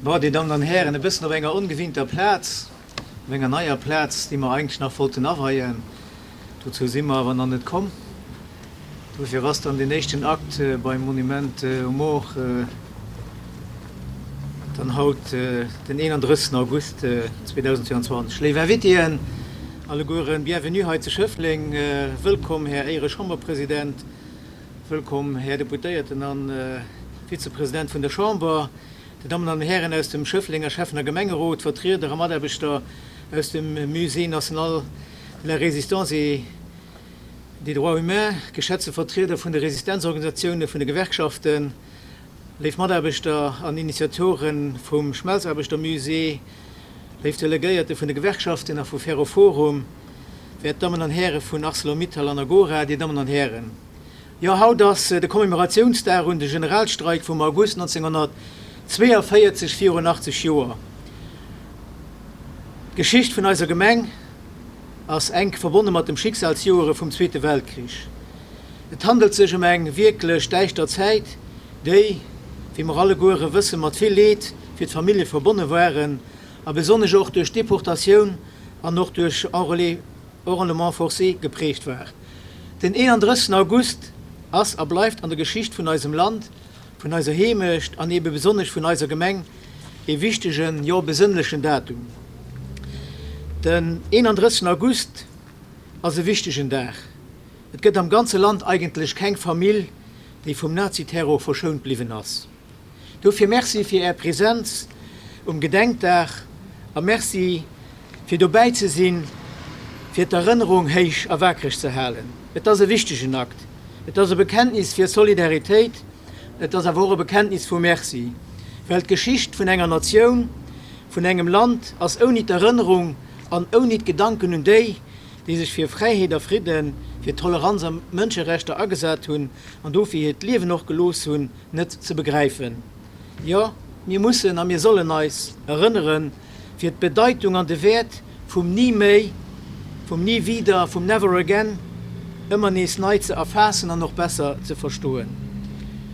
Bon, Dir Dammen an Hären, e bëssen op enger ongewinnter Plaz, op enger neier Plaz, déi mer eigentlech nach wollten aweien. Dozou si mer awer nach net komm. Dofir ass dann deen éischten Akt beim Monument aux Morts dann haut den 31. August 2022. Léif Invitéen allegueren, bienvenue hei zu Schëffleng. Wëllkomm, Här Éiere-Chamberpresident. Wëllkomm, Här Deputéierten a Vizepresident vun der Chamber, Dir Dammen an Hären aus dem Schëfflenger Schäffen a Gemengerot, Vertrieder a Mataarbechter aus dem Musée national de la Résistance et des droits humains, geschätzte Vertrieder vun de Resistenzorganisatiounen, vun de Gewerkschaften, léif Mataarbechter an Initiatoren vum Schmelzaarbechtermusée, léif Delegéierte vun de Gewerkschaften a vu Ferroforum, Wäert Dammen an Häre vun Arcelor-Mittal an Agora, Dir Dammen an Hären. Jo, haut ass de Commemoratiounsdag un de Generalstreik vum August 1942 virun 80 Joer. D'Geschicht vun eiser Gemeng ass enk verbonne mat dem Schicksalsjoere vum Zweete Weltkrich. Et handelt sech ëm eng wierklech däischter Zäit, déi, wéi mer alleguere wëssen, mat vill Leed fir d'Famillje verbonne waren a besonnesch och duerch d'Deportatioun an och duerch Enrôlement forcé geprägt war. Den 31 August ass a bleift an der Geschicht vun eisem Land, vun eiser Heemecht an ebe besonnesch vun eiser Gemeng ee wichtegen, jo besënnlechen Datum. Den 31 August ass e wichtegen Dag. Et gëtt am ganze Land eigentlech keng Famill, déi vum Naziterror verschount bliwwen ass. Dofir Merci fir Är Präsenz um Gedenkdag a Merci fir dobäi ze sinn, fir d'Erënnerung héich a wakereg ze halen. Et ass e wichtegen Akt. Et ass e Bekenntnis fir Solidaritéit. Et ass awer och e Bekenntnis vu Merci, well d'Geschicht vun enger Natioun, vun engem Land ass ouni d'Erënnerung an ouni d'Gedanken un déi, déi sech fir Fräiheet a Fridden, fir Toleranz a Mënscherechter agesat hunn an dofir hiert Liewen och gelooss hunn, net ze begräifen. Jo, mir mussen a mir sollen eis erënneren, fir d'Bedeitung an de Wäert vum Ni méi, vum Nie wieder, vum Never again ëmmer nees nei ze erfaassen an och besser ze verstoen.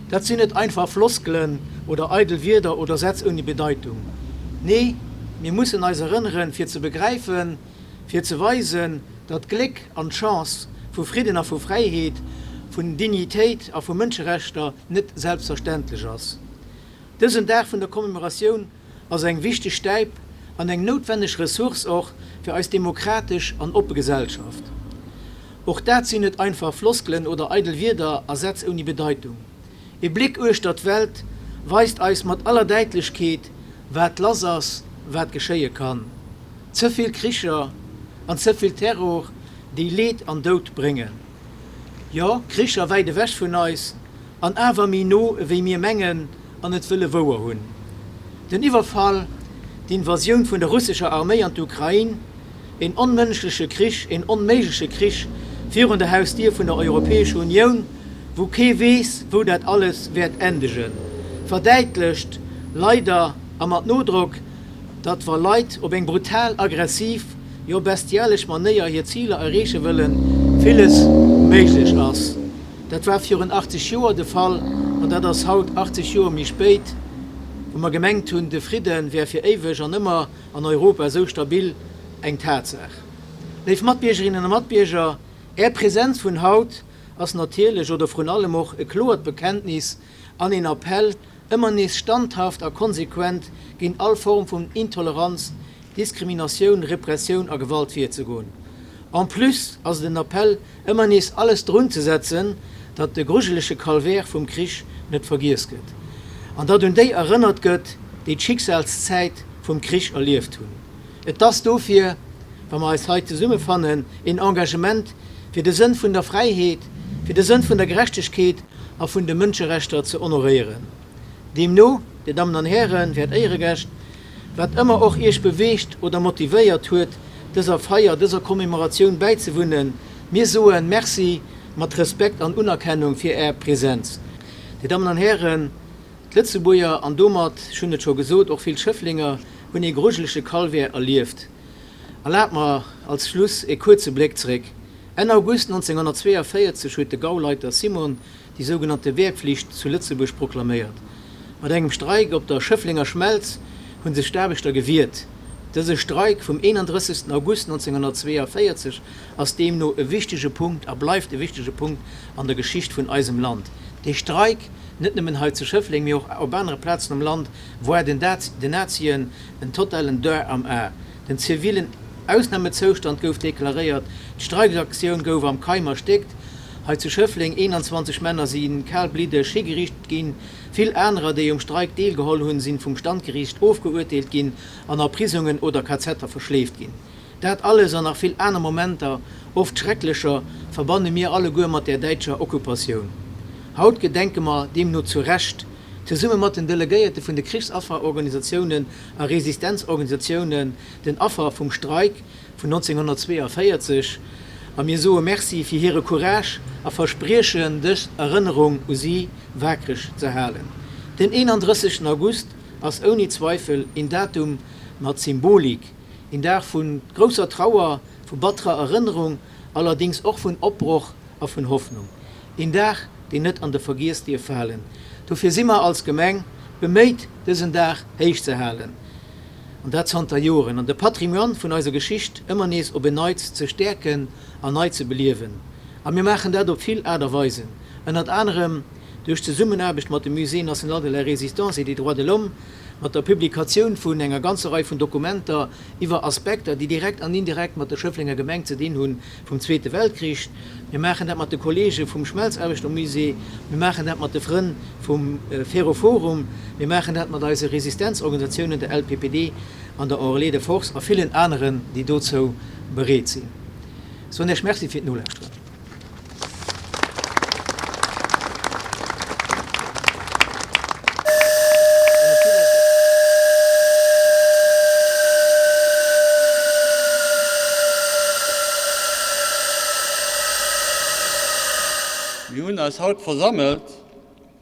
Dat sinn net einfach Floskelen oder eidel Wierder oder Sätz ouni Bedeitung. Nee, mir mussen eis erënneren, fir ze begräifen, fir ze weisen, datt d'Gléck an d'Chance vu Fridden a vu Fräiheet, vun Dignitéit a vu Mënscherechter net selbstverständlech ass. Dësen Dag vun der Commemoratioun ass eng wichteg Stäip an eng noutwenneg Ressource och fir eis demokratesch an oppe Gesellschaft. Och dat sinn net einfach Floskelen oder eidel Wierder a Sätz ouni Bedeitung. E Bléck uechter d'Welt weist eis mat aller Däitlechkeet, wat lass ass, wat geschéie kann. Ze vill Kricher an ze vill Terror, déi Leed an Doud bréngen. Jo, Kricher wäit ewech vun eis, an awer méi no ewéi mir mengen an et wëlle wouer hunn. Den Iwwerfall, d'Invasioun vun der russescher Arméi an d'Ukrain, een onmënschleche Krich, een onméigleche Krich virun der Hausdier vun der Europäescher Unioun, wou kee weess, wou dat alles wäert endegen, verdäitlecht leider a mat Nodrock, datt wa Leit op eng brutal, aggressiv, jo bestialesch Manéier hir Ziler erreeche wëllen, villes méiglech ass. Dat war virun 80 Joer de Fall an dat ass haut, 80 Joer méi spéit, wou mer gemengt hunn, de Fridde wär fir éiweg an ëmmer an Europa esou stabil, eng Tatsaach. Léif Matbiergerinnen a Matbierger, Är Präsenz vun haut ass natierlech oder vrun allem och e kloert Bekenntnis an een Appell, ëmmer nees standhaft a konsequent géint all Form vun Intoleranz, Diskriminatioun, Repressioun a Gewalt virzegoen. En plus ass et en Appell, ëmmer nees alles drunzesetzen, datt de grujelege Calvaire vum Krich net vergiess gëtt an datt un déi erënnert gëtt, déi d'Schicksalszäit vum Krich erlieft hunn. Et ass dofir, wa mer eis hei zesummefannen, een Engagement fir de Sënn vun der Fräiheet, fir de Sënn vun der Gerechtegkeet a vun de Mënscherechter ze honoréieren. Deemno, Dir Dammen an Hären, wäert Éieregäscht, wat ëmmer och Iech beweegt oder motivéiert huet, dëser Feier, dëser Commemoratioun bäizewunnen, mir soe Merci mat Respekt an Unerkennung fir Är Präsenz. Dir Dammen an Hären, d'Lëtzebuerger, an domat, ech hunn et scho gesot, och vill Schëfflenger, hunn ee grujelege Calvaire erlieft. Erlaabt mer als Schluss ee kuerze Bléck zréck. Enn August 1942 huet de Gauleiter Simon déi sougenannte Wehrpflicht zu Lëtzebuerg proklaméiert. Mat engem Streik op der Schëfflenger Schmelz. hu sech d'Aarbechter gewiert. Dëse Streik vum 31. August 1942 ass deemno e wichtege Punkt a bleift e wichtege Punkt an der Geschicht vun eisem Land. Dee Streik, net nëmmen hei zu Schëffleng, mee och op anere Plazen am Land, war den Nazien en totalen Dör am A. Den zivilen Ausnamezoustand gouf deklaréiert, d'Streikaktioun gouf am Keim erstéckt. Hei zu Schëffleng, 21 Männer si kalbliddeg higeriicht ginn, vill anerer, déi um Streik deelgeholl hunn, si vum Standgeriicht ofgeurteelt ginn an a Prisongen oder KZer verschleeft ginn. Dat alles an nach vill aner Momenter, oft schrecklecher, verbanne mir alleguer mat där däitscher Okkupatioun. Haut gedenke mer deemno zu Recht, zesumme mat den Delegéierte vun de Krichsafferorganisatiounen a Resistenzorganisatiounen, den Affer vum Streik vun 1942 a mir soe Merci fir hire Courage a verspriechen, dës Erënnerung u si waakreg ze halen. Den 31. August ass ouni Zweifel een Datum mat Symbolik, een Dag vu grousser Trauer, vu batterer Erënnerung, allerdéngs och vun Opbroch a vun Hoffnung. Een Dag, deen net an de Vergiess dierf falen. Dofir si mer als Gemeng beméit, dësen Dag héich ze halen, an dat zanter Joren, an de Patrimoine vun eiser Geschicht ëmmer nees op en Neits ze stäerken an nei ze beliewen. A mir maachen dat op vill Aart a Weisen, ënnert anerem duerch d'Zesummenaarbecht mat dem Musée national de la Résistance et des droits de l'Homme, mat der Publikatioun vun enger ganzer Rei vun Dokumenter iwwer Aspekter, déi direkt an indirekt mat der Schëfflenger Gemeng ze dinn hunn vum Zweete Weltkrich. Mir maachen dat mat de Kollege vum Schmelzaarbechtermusée, mir maachen dat mat de Frënn vum Ferroforum, mir maachen dat mat eise Resistenzorganisatiounen, der LPPD an der Enrôlés de Force a villen aneren, déi dozou bereet sinn. Soen Iech Merci fir d'Nolauschteren. Mir hunn eis haut versammelt,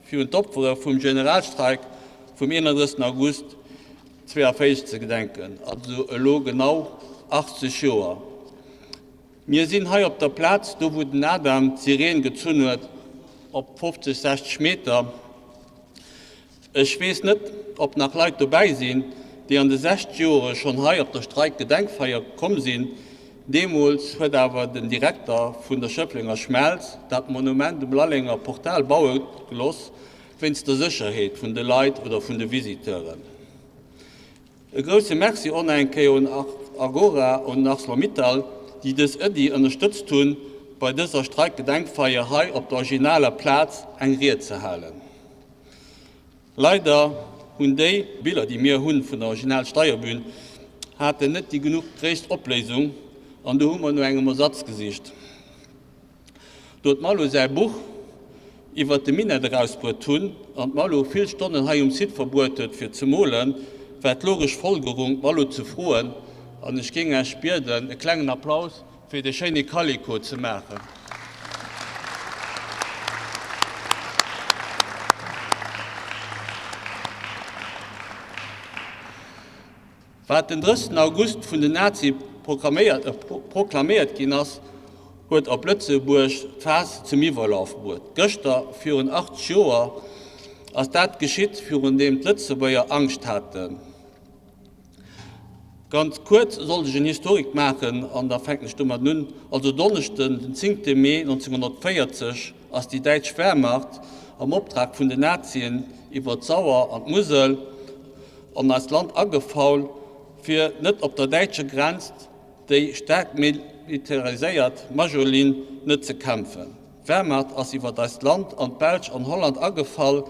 fir un d'Opfere vum Generalstreik vum 31. August 42 ze gedenken, also elo genau 80 Joer. Mir sinn hei op der Plaz, do wou den Adam d'Sireen gezunn huet, op 50, 60 Meter. Ech weess net, ob nach Leit dobäi sinn, déi an de 60 Jore schonn hei op der Streikgedenkfeier komm sinn. Deemools huet awer den Direkter vun der Schëfflenger Schmelz dat Monument um Lallenger Portal baue geloss, wéinst der Sécherheet vun de Leit oder vun de Visiteuren. E grousse Merci och nach eng Kéier un Agora an un Arcelor-Mittal, déi dës Ëddi ënnerstëtzt hunn, bei dëser Streikgedenkfeier hei op der originaler Plaz eng Ried ze halen. Leider hunn déi Biller, déi mir hunn vun der Original Steierbühn, haten net déi genuch gréisst Opléisung an do hu mer no engem Ersatz gesicht. Do d'Malou säi Buch iwwert de Minett erausbruet hunn an d'Malou vill Stonnen hei um Site verbruet huet fir ze molen, war d'logesch Folgerung d'Malou ze froen an ech géing Äech bieden e klengen Applaus fir dee schéine Kaliko ze maachen. Wat den 30 August vun den Nazie proklaméiert ginn ass, huet op Lëtzebuerg d'Faass zum Iwwerlaf bruet. Gëschter virun 80 Joer ass dat geschitt, virun deem d'Lëtzebuerger Angscht haten. Ganz kuerz sollt ech en Historik maachen an da fänken ech domat un. Also Donneschden den 10 Mee 1940 ass déi däitsch Wehrmacht am Optrag vun den Nazien iwwer d'Sauer an d'Musel an eist Land agefaul, fir net op der däitscher Grenz déi staark militariséiert Majorlinn net ze kämpfen. D'Wehrmacht ass iwwert eist Land an d'Belsch an Holland agefall,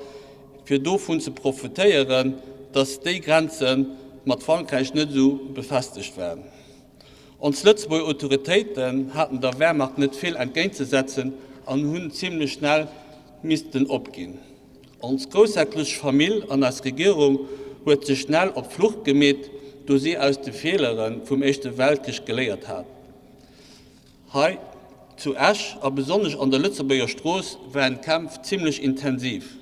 fir dovun ze profitéieren, datt déi Grenze mat Frankräich net esou befestegt waren. Ons Lëtzebuerger Autoritéiten haten der Wehrmacht net vill entgéintzesetzen an hunn zimlech schnell missten opginn. Ons groussherzoglech Famill an eis Regierung huet sech schnell op d'Flucht gemeet, do si aus de Feelere vum Éischte Weltkrich geléiert hat. Hei zu Esch a besonnesch an der Lëtzebuerger Strooss waren d'Kämpf zimlech intensiv.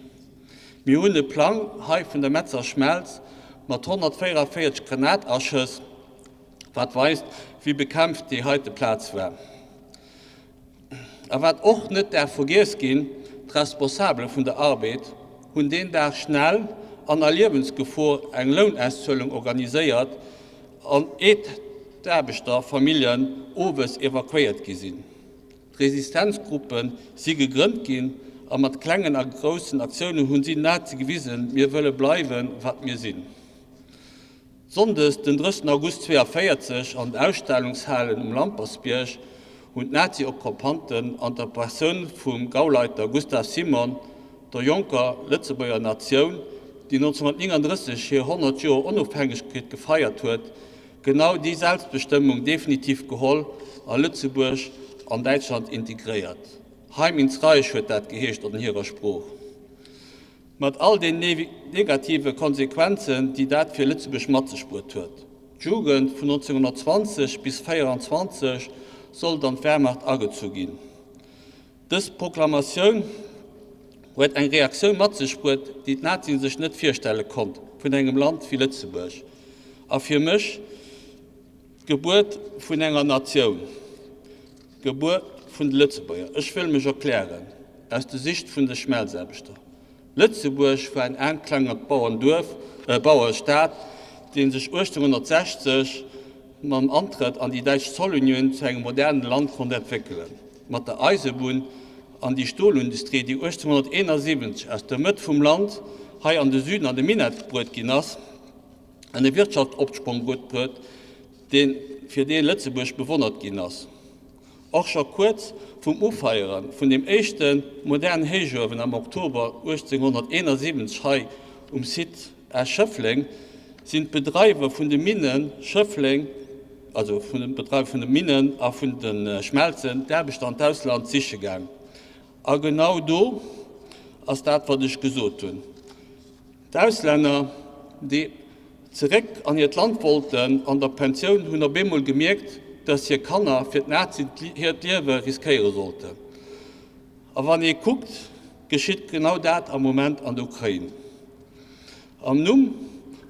Mir hunn e Plang hei vun der Metzer Schmelz mat 144 Granataschëss, wat weist, wéi bekämpft déi heite Plaz war. A wat och net däerf vergiess ginn, D'Responsabele vun der Arbed hunn deen Dag schnell an a Liewensgefor eng Lounauszuelung organiséiert an eet d'Aarbechterfamilljen owes evakuéiert gi sinn. D'Resistenzgruppe si gegrënnt ginn a mat klengen a groussen Aktiounen hunn si den Nazie gewisen, mir wëlle bleiwen, wat mir sinn. Sonndes den 30 August 42 an den Ausstellungshalen um Lampersbierg hunn d'Nazi-Okkupanten an der Persoun vum Gauleiter Gustav Simon der jonker Lëtzebuerger Natioun, déi 1939 hir 100 Joer Onofhängegkeet gefeiert huet, genau déi Selbstbestëmmung definitiv geholl a Lëtzebuerg an Däitschland integréiert. Heim ins Reich huet dat geheescht an hirer Sprooch. Mat all den negative Konsequenzen, déi dat fir Lëtzebuerg mat sech bruet huet. D'Jugend vun 1920 bis 24 sollt an d'Wehrmacht agezu ginn. Dës Proklamatioun huet eng Reaktioun mat sech bruet, déi d'Nazien sech net virstelle konnt vun engem Land wéi Lëtzebuerg. A fir mech d'Gebuert vun enger Natioun, d'Gebuert vun de Lëtzebuerger. Ech wëll mech erklären aus de Sicht vun de Schmelzaarbechter. Lëtzebuerg war en aarmt klengert Bauernduerf, Bauerestaat, dee sech 1860 mam Antrëtt an déi däitsch Zollunioun zu engem modernen Land konnt entwéckelen. Mat der Eisebunn an déi Stolindustrie, déi 1871 aus der Mëtt vum Land hei an de Süden an de Minett bruet ginn ass an e Wirtschaftsopsprong bruet huet, deen fir dee Lëtzebuerg bewonnert ginn ass. Och scho kuerz vum Ufeiere vun deem éischte modernen Héichuewen am Oktober 1871 hei um Site Esch-Schëffleng sinn d'Bedreiwer vun de Minne Schëffleng, also vun de Bedreiwer vun de Minnen a vun de Schmelzen, d'Aarbechter an d'Ausland siche gaang. A genau do ass dat, wat ech gesot hunn. D'Auslänner, déi zeréck an hiert Land wollten an der Pensioun, hunn op eemol gemierkt, dass hir Kanner fir d'Nazien hiert Liewe riskéiere sollten. A wann ee kuckt, geschitt genau dat am Moment an der Ukrain. Am Numm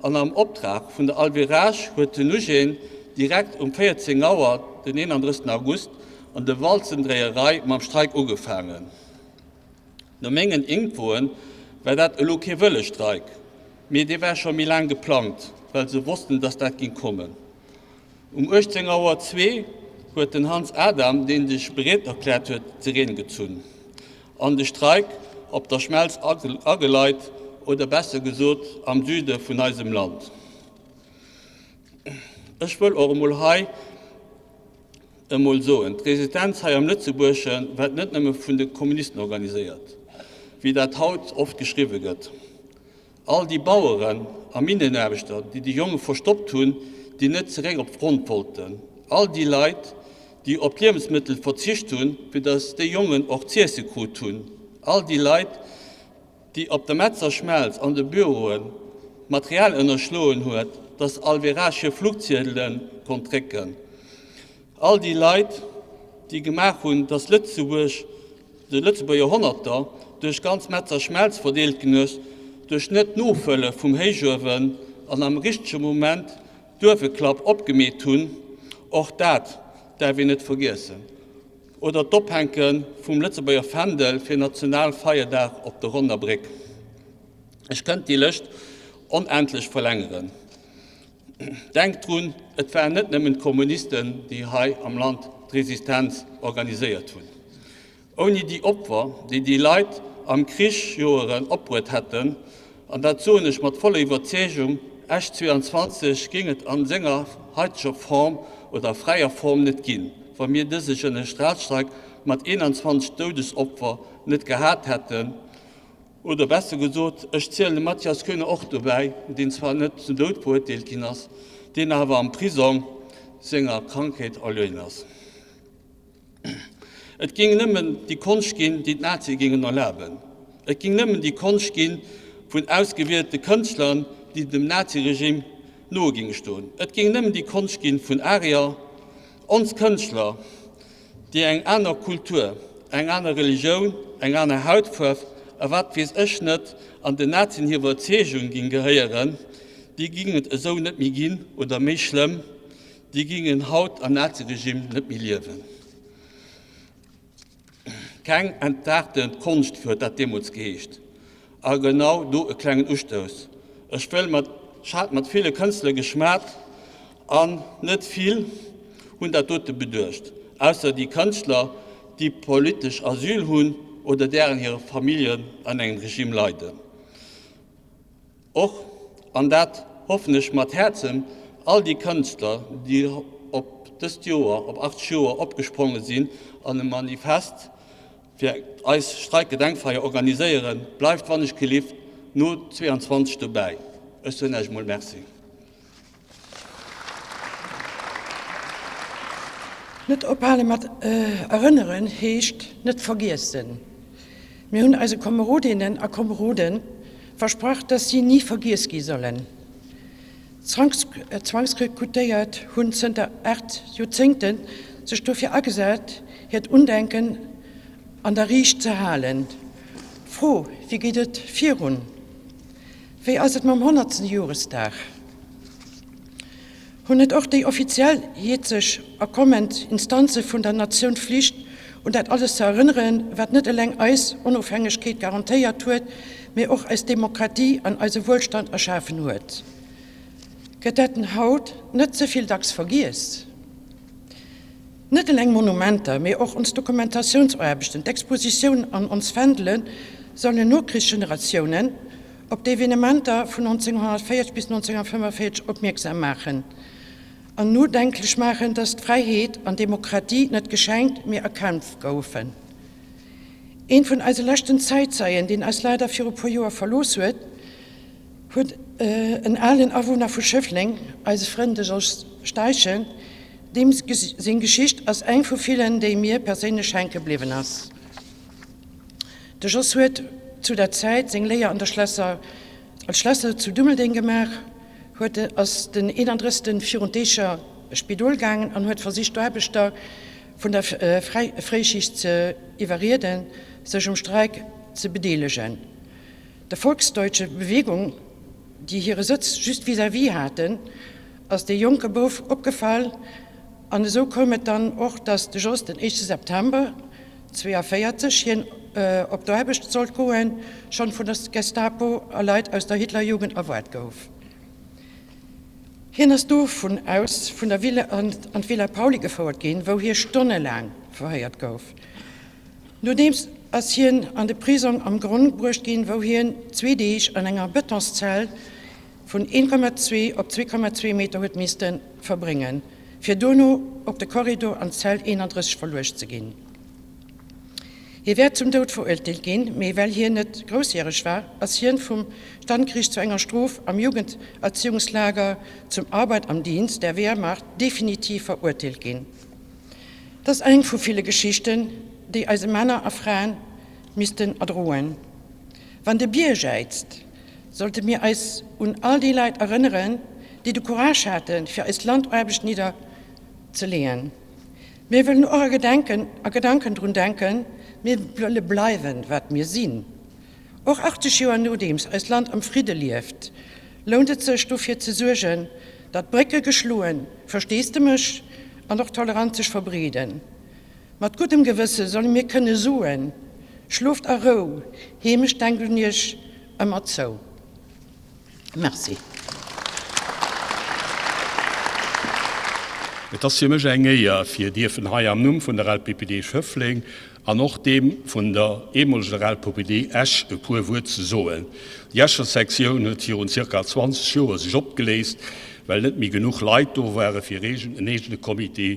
an am Optrag vun der Alvirage huet den Nujeen direkt um 14 Auer den 31 August an der Walzendréierei mam Streik ugefaangen. No mengen Infoen war dat elo kee wëlle Streik, mee dee war scho méi laang geplangt, well se wossten, dass dat ging kommen. Um 18 Auer 2 huet den Hans Adam, deen sech bereet erkläert huet, d'Sireen gezunn an de Streik op der Schmelz ageleit, oder besser gesot am Süde vun eisem Land. Ech wëll och emol hei emol soen, d'Resistenz hei am Lëtzebuergesche war net nëmme vun de Kommunisten organiséiert, wéi dat haut oft geschriwwe gëtt. All déi Baueren a Minnenaarbechter, déi déi Jonge verstoppt hunn, déi net zeréck op d'Front wollten, all déi Leit, déi op Liewensmëttel verzicht hunn, fir datt déi Jongen och z'iesse krut hunn, all déi Leit, déi op der Metzer Schmelz an de Büroen Material ënnerschloen huet, dass Alverage hir Flugziedele konnt drécken. All déi Leit, déi gemaach hunn, dass Lëtzebuerg, de Lëtzebuerger Honnerter duerch ganz Metzer Schmelz verdeelt ginn ass, duerch net Nofëlle vum Héichuewen an am richtege Moment d'Ueweklapp opgemeet hunn, och dat däerf een net vergiessen. Oder d'Ophänke vum Lëtzebuerger Fändel fir Nationalfeierdag op der Ronner Bréck. Ech kënnt déi Lëscht onendlech verlängeren. Denkt drun, et waren net nëmmen d'Kommunisten, déi hei am Land d'Resistenz organiséiert hunn. Ouni déi Opfer, déi déi Leit am Krichsjoeren opbruet hätten, an dat soen ech mat voller Iwwerzeegung, Esch 22 géing et a senger haiteger Form oder fräier Form net ginn, wa mir dëse Generalstreik mat 21 Doudesopfer net gehat hätten. Oder besser gesot, ech zielen de Mathias Koeune och dobäi, deen zwar net zum Doud verurteelt ginn ass, deen awer am Prisong senger Krankheet erlueden ass. Et géing nëmmen déi Konscht ginn, déi d'Nazie géingen erlaben. Et géing nëmmen déi Konscht gi vun ausgewielte Kënschtler, déi dem Naziregime noe géinge stoen. Et géing nëmmen déi Konscht gi vun Arier, ons Kënschtler, déi eng aner Kultur, eng aner Religioun, eng aner Hautfuerf a wat weess ech net an den Nazien hir Iwwerzeegung géing gehéieren, déi géing et esou net méi ginn, oder méi schlëmm, Déi gingen haut am Naziregime net méi liewen. Keng entartend Konscht huet dat deemools geheescht. A genau do e klengen Ustouss. Ech wëll mat, ech hat mat ville Kënstler geschmat an net vill hunn dat dote beduecht, ausser déi Kënschtler, déi politesch Asyl hunn oder dären hir Familljen an engem Regime leiden. Och, an dat hoffen ech mat Häerzem, all déi Kënschtler, déi op dëst Joer, op 80 Joer opgespronge sinn an e Manifest fir eis Streikgedenkfeier organiséieren, bleift wannechgelift no 22 dobäi. Ech soen Iech emol Merci. Net ophale mat erënneren heescht net vergiessen. Mir hunn eise Komerodinnen a Komeroden versprach, dass si ni vergiess gi sollen. D'Zwangsrekrutéiert hunn zënter 8 Joerzéngte sech dofir agesat, hiert Undenken an der Riicht ze halen. D'Fro, Wéi geet et virun? Wéi ass et mam honnertsten Joresdag? Hunn net och déi offiziell jetzeg a kommend Instanze vun der Natioun d'Flicht, un dat alles ze erënneren, wat net eleng eis Onofhängegkeet garantéiert huet, mee och eis Demokratie an eise Wuelstand erschafen huet? Gëtt dat haut net ze vill dacks vergiess? Net eleng Monumenter, mee och ons Dokumentatiounsaarbechten, d'Expositiounen an ons Fändele sollen Nokrichsgeneratiounen op d'Evenementer vun 1940 bis 1945 opmierksam maachen an nodenklech maachen, dass d'Fräiheet an d'Demokratie net geschenkt, mee erkämpft goufen. Een vun eise leschten Zäitzeien, deen eis leider viru puer Joer verlooss huet, huet en alen Awunner vu Schëffleng, eise Frënd de Jos Steichen, deem seng Geschicht ass eng vu villen, déi mir perséinlech hänke bliwwen ass. De Jos huet zu der Zäit seng Léier an der Schlässer, als Schlässer zu Dummeldeng gemaach, huet ass den 31. Virun d'Eecher Spidol gaangen an huet versicht d'Aarbechter vun der Fréischicht ze iwwerrieden, sech um Streik ze bedeelegen. Der Volksdeutsche Bewegung, déi hire Sëtz just vis-à-vis haten, ass dee jonke Bouf opgefall an esou koum et dann och, datt de Jos den éischte September 42 hien op d'Aarbecht sollt goen, schonn vun der Gestapo a Leit aus der Hitlerjugend erwaart gouf. Hien ass dovun aus vun der Villa an d'Villa Pauly gefouert ginn, wou hie stonnelaang verhéiert gouf. Nodeems ass hien an de Prisong am Gronn bruecht ginn, wou hien zwee Deeg an enger Bëtonszell vun 1,2 op 2,2 Meter huet misste verbréngen, fir dono op de Korridor an d'Zell 31 verluecht ze ginn. Hie wär zum Doud verurteelt ginn, mee well hien net groussjäreg war, ass hien vum Standgeriicht zu enger Strof am Jugenderziehungslager zum Arbeit am Dienst der Wehrmacht definitiv verurteelt ginn. Dat ass eng vu ville Geschichten, déi eise Männer a Fraen missten erdroen. Wann de Bier jäizt, sollte mir eis un all déi Leit erënneren, déi de Courage haten, fir eist Land Aarbecht nidder ze leeën. Mir wëllen och a Gedenken, a Gedanken drun denken, mir wëlle bleiwen, wat mir sinn. Och 80 Joer nodeems eist Land am Fridde lieft, lount et sech, dofir ze suergen, datt Brécke geschloen, Versteesdemech an och Toleranz sech verbreeden. Mat guddem Gewësse solle mir kënne soen, Schlooft a Rou, Heemecht denkt un iech ëmmer zou. Merci. Et ass fir mech eng Éier, fir dierfen hei am Numm vun der LPPD Schëffleng an och deem vun der ehemoleger LPPD Esch e puer Wuert ze soen. Déi Escher Sektioun huet virun zirka 20 Joer sech opgeléist, well net méi genuch Leit do ware fir en eegene Comité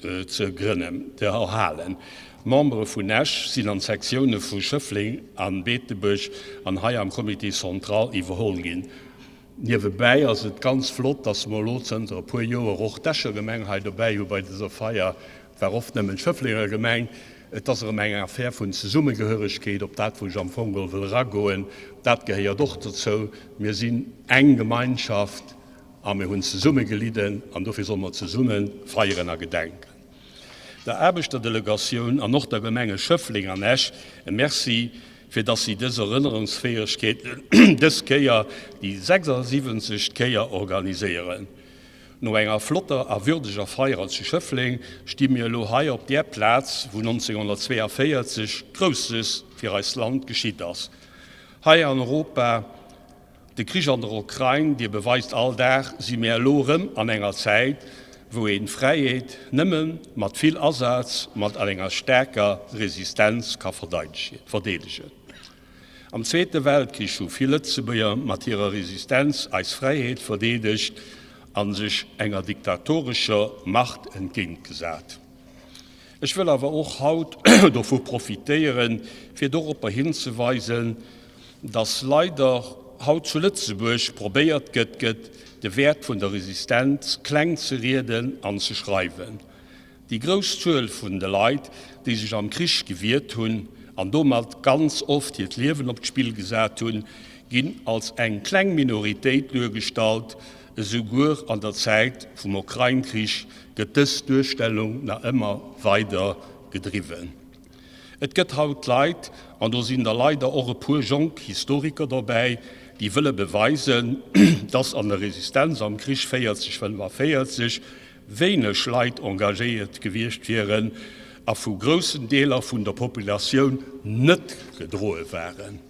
ze grënnen, ze erhalen. D'Membere vun Esch sinn an d'Sektioune vu Schëffleng an Beetebuerg an hei am Comité central iwwerholl ginn. Niewebäi ass et ganz flott, dass mer elo zënter e puer Joer och d'Escher Gemeng hei dobäi hu bei dëser Feier. Et war oft nëmmen d'Schëfflenger Gemeng. Et ass erëm eng Affär vun Zesummegehöregkeet, op dat wou ech am Fong geholl wëll eragoen. Dat gehéiert och dozou. Mir sinn eng Gemeinschaft. A mir hunn zesumme gelidden an dofir solle mer zesumme feieren a gedenken. Der Aarbechterdelegatioun an och der Gemenge Schëffleng an Esch e Merci, fir dass si dës Erënnerungsfäegkeet dës Kéier, déi 76. Kéier, organiséieren. No enger flotter a würdeger Feier zu Schëffleng sti mir elo hei op där Plaz, wou 1942 Grousses fir eist Land geschitt ass. Hei an Europa. De Krich an der Ukrain, dee beweist all Dag, si mir elo erëm an enger Zäit, wou een d'Fräiheet nëmme mat vill Asaz, mat an enger staarker Resistenz ka verdeedegen. Am Zweete Weltkrich hu vill Lëtzebuerger mat hirer Resistenz eis Fräiheet verdeedegt a sech enger diktatorescher Macht entgéintgesat. Ech wëll awer och haut dovu profitéieren, fir doropper hinzeweisen, dass leider haut zu Lëtzebuerg probéiert gëtt gëtt, de Wäert vun der Resistenz kleng ze rieden an ze schreiwen. Déi grouss Zuel vun de Leit, déi sech am Krich gewiert hunn an domat ganz oft hiert Liewen op d'Spill gesat hunn, ginn als eng kleng Minoritéit duergestallt. Esouguer an der Zäit vum Ukrain-Krich gëtt dës Duerstellung nach ëmmer weider gedriwwen. Et gëtt haut Leit, an do sinn der leider och e puer jonk Historiker dobäi, déi wëlle beweisen, dass an der Resistenz am Krich 40, 45 wéineg Leit engagéiert gewiescht wieren a vu groussen Deeler vun der Populatioun net gedroe waren.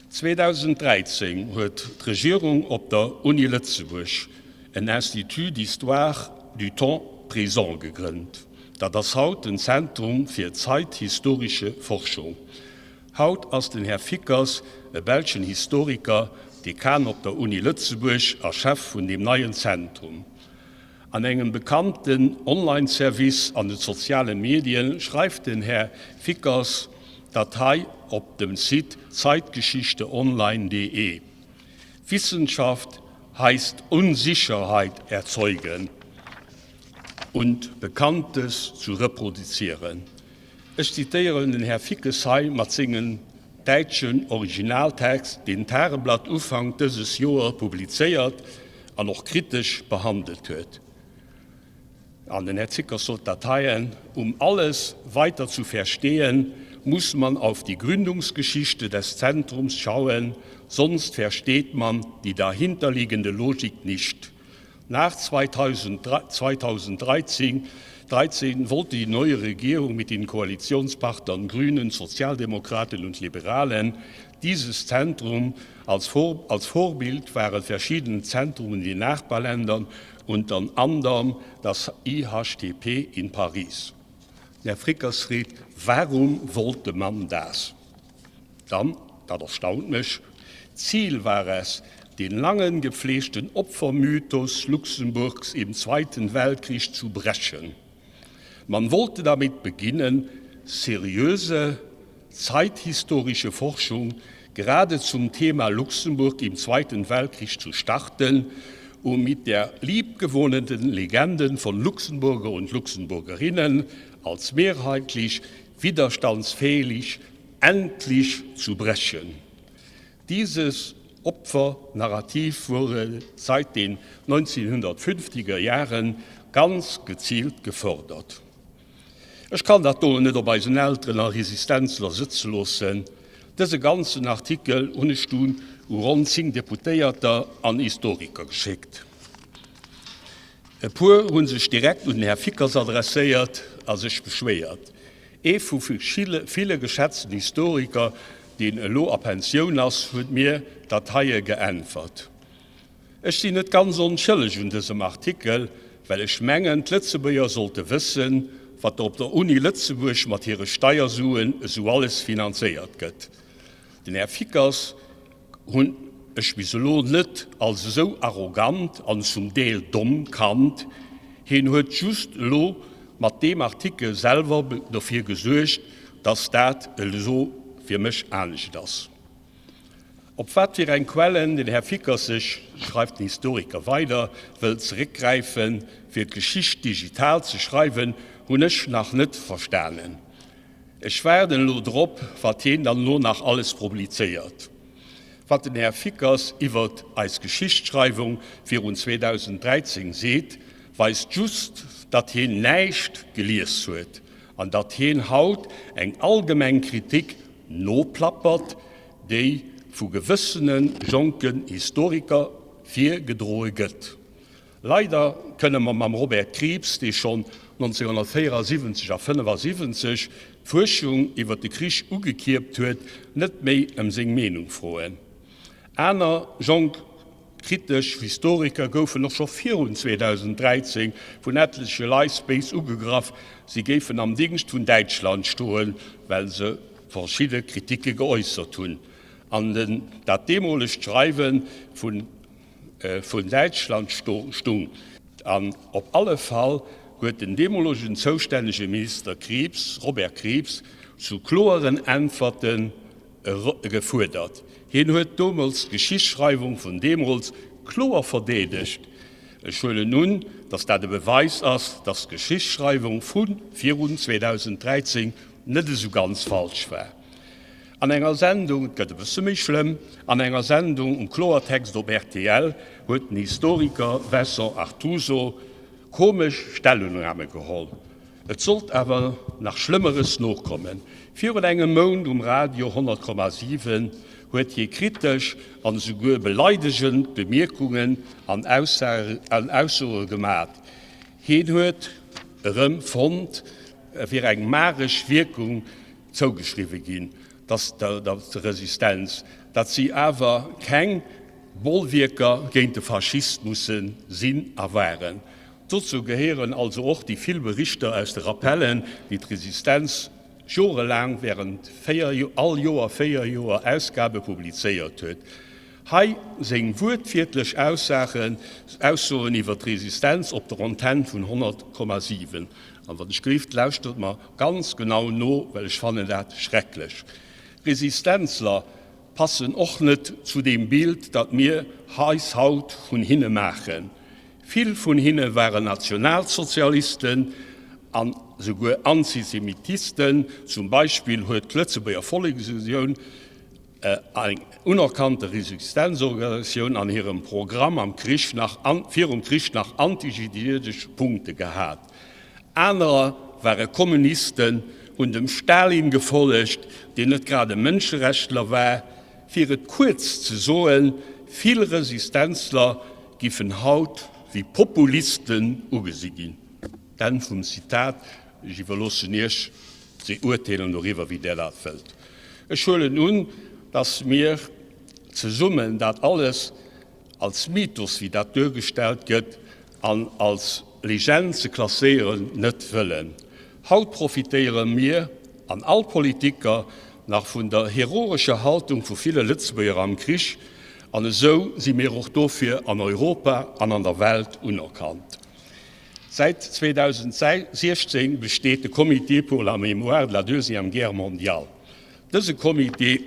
2013 huet d'Regierung op der Uni Lëtzebuerg en Institut d'histoire du temps présent gegrënnt. Dat ass haut den Zentrum fir zeithistorische Forschung. Haut ass den Här Fickers, e belschen Historiker, Dekan op der Uni Lëtzebuerg a Chef vun deem neien Zentrum. An engem bekannten Online-Service an de soziale Medien schreift den Här Fickers dat hei op dem Site zeitgeschichteonline.de, Wissenschaft heißt Unsicherheit erzeugen und Bekanntes zu reproduzieren. Ech zitéieren den Här Fickes hei mat sengem däitschen Originaltext, deen d'Tageblatt Ufank dëses Joer publizéiert an och kritesch behandelt huet. An den Här Zickers sot dat heien, Um alles weiter zu verstehen, muss man auf die Gründungsgeschichte des Zentrums schauen, sonst versteht man die dahinterliegende Logik nicht. Nach 2013 wollte die neue Regierung mit den Koalitionspartnern Grünen, Sozialdemokraten und Liberalen dieses Zentrum als, Vor als Vorbild waren verschiedene Zentren in den Nachbarländern, unter anderem das IHTP in Paris. Der Frickersried, warum wollte man das? Dann, dat erstaunt mech, Ziel war es, den langen gepflegten Opfermythos Luxemburgs im Zweiten Weltkrieg zu brechen. Man wollte damit beginnen, seriöse zeithistorische Forschung gerade zum Thema Luxemburg im Zweiten Weltkrieg zu starten, um mit der liebgewonnenen Legenden von Luxemburger und Luxemburgerinnen als mehrheitlich widerstandsfähig endlich zu brechen. Dieses Opfernarrativ wurde seit den 1950er Jahren ganz gezielt gefördert. Ech kann dat do net op eisen Elteren a Resistenzler sëtze loossen. Dëse ganzen Artikel hunn ech dunn u ronn 10 Deputéierter an Historiker geschéckt. E puer hu sech direkt un den Här Fickers adresséiert a sech beschwéiert. Ee vu ville geschätzten Historiker, deen elo a Pensioun ass, huet mir dat heie geäntwert, Ech sinn net ganz onschëlleg un dësem Artikel, well ech mengen, d'Lëtzebuerger sollte wëssen, wat op der Uni Lëtzebuerg mat hire Steiersuen esou alles finanzéiert gëtt. Den Här Fickers hunn ech bis elo net als esou arrogant an zum Deel domm kannt, hien huet just elo mat deem Artikel selwer dofir gesuergt, dass dat elo fir mech anescht ass. Op wat fir eng Quellen den Här Fickers sech, schreift den Historiker weider, wëllt zeréckgräifen, fir d'Geschicht digital ze schreiwen, hunn ech nach net verstanen. Ech waarden elo drop, wat hien dann elo nach alles publizéiert. Wat den Här Fickers iwwert eis Geschichtsschreiwung virun 2013 seet, weist just, datt hien näischt gelies huet an datt hien haut eng allgemeng Kritik noplappert, déi vu gewëssene jonken Historiker virgedroe gëtt. Leider kënne mer mam Robert Krieps, dee schonn 1974 a 75 d'Fuerschung iwwer de Krich ugekierpt huet, net méi ëm seng Meenung froen. Aner jonk kritesch Historiker goufen och scho virun 2013 vun etleche Leit béis ugegraff, si géifen am Dingscht vun Däitschland stoen, well se verschidde Kritike geäussert hunn an den dat deemolegt Schreiwe vun vun Däitschland stung. An op alle Fall huet den deemolegen zoustännege Minister Krieps, Robert Krieps, zu kloeren Äntwerte gefuerdert. Hien huet domols d'Geschichtsschreiwung vun deemols kloer verdeedegt. Ech huelen un, datt dat e Beweis ass, datt d'Geschichtsschreiwung vu virun 2013 net esou ganz falsch war. An enger Sendung, et gëtt e bësse méi schlëmm, an enger Sendung um Kloertext op rtl huet den Historiker Vincent Artuso komesch Stellungname geholl. Et sollt awer nach Schlëmmeres nokommen. Virun engem Mount um Radio 100,7 huet hie kritesch an esouguer beleidegend Bemierkungen an Aussoe gemat. Hien huet erëm fonnt, et wier eng magesch Wierkung zougeschriwwe ginn, dass der Resistenz, datt si awer keng Bollwierker géint de Faschismusse sinn a waren. Dozou gehéieren also och déi vill Berichter aus de Rappellen, déi d'Resistenz jorelaang während 4, all Joer 4 Joer Ausgabe publizéiert huet. Hei seng wuertwiertlech Aussagen, Aussoen iwwer d'Resistenz op der Antenn vun 100,7. An wann ech gleeft, lauschtert mer ganz genau no, well ech fannen dat schrecklech. Resistenzler passen och net zu deem Bild, dat mir eis haut vun hinne maachen. Vill vun hinne waren Nationalsozialisten an souguer Antisemitisten. Zum Beispill huet d'Lëtzebuerger Volleksunioun Eng unerkannte Resistenzorganisatioun an hirem Programm am Krich nach virum Krich nach antijiddesch Punkte gehat. Anerer ware Kommunisten, hunn dem Stalin gefollegt, deen net grad e Mënscherechtler war. Fir et kuerz ze soen, vill Resistenzler giffen haut wéi Populisten ugesi ginn. Enn vum Zitat. Ech iwwerloossen Iech ze urteelen doriwwer, wéi Der dat wëllt. Ech huelen un, dass mir zesummen dat alles als Mythos, wéi dat duergestellt gëtt, an als Legend ze klasséieren, net wëllen. Haut profitéiere mir an all Politiker nach vun der heroescher Haltung vu ville Lëtzebuerger am Krich, an esou si mir och dofir an Europa an an der Welt unerkannt. Säit 2016 besteet de Comité pour la mémoire de la Deuxième Guerre mondiale. Dëse Comité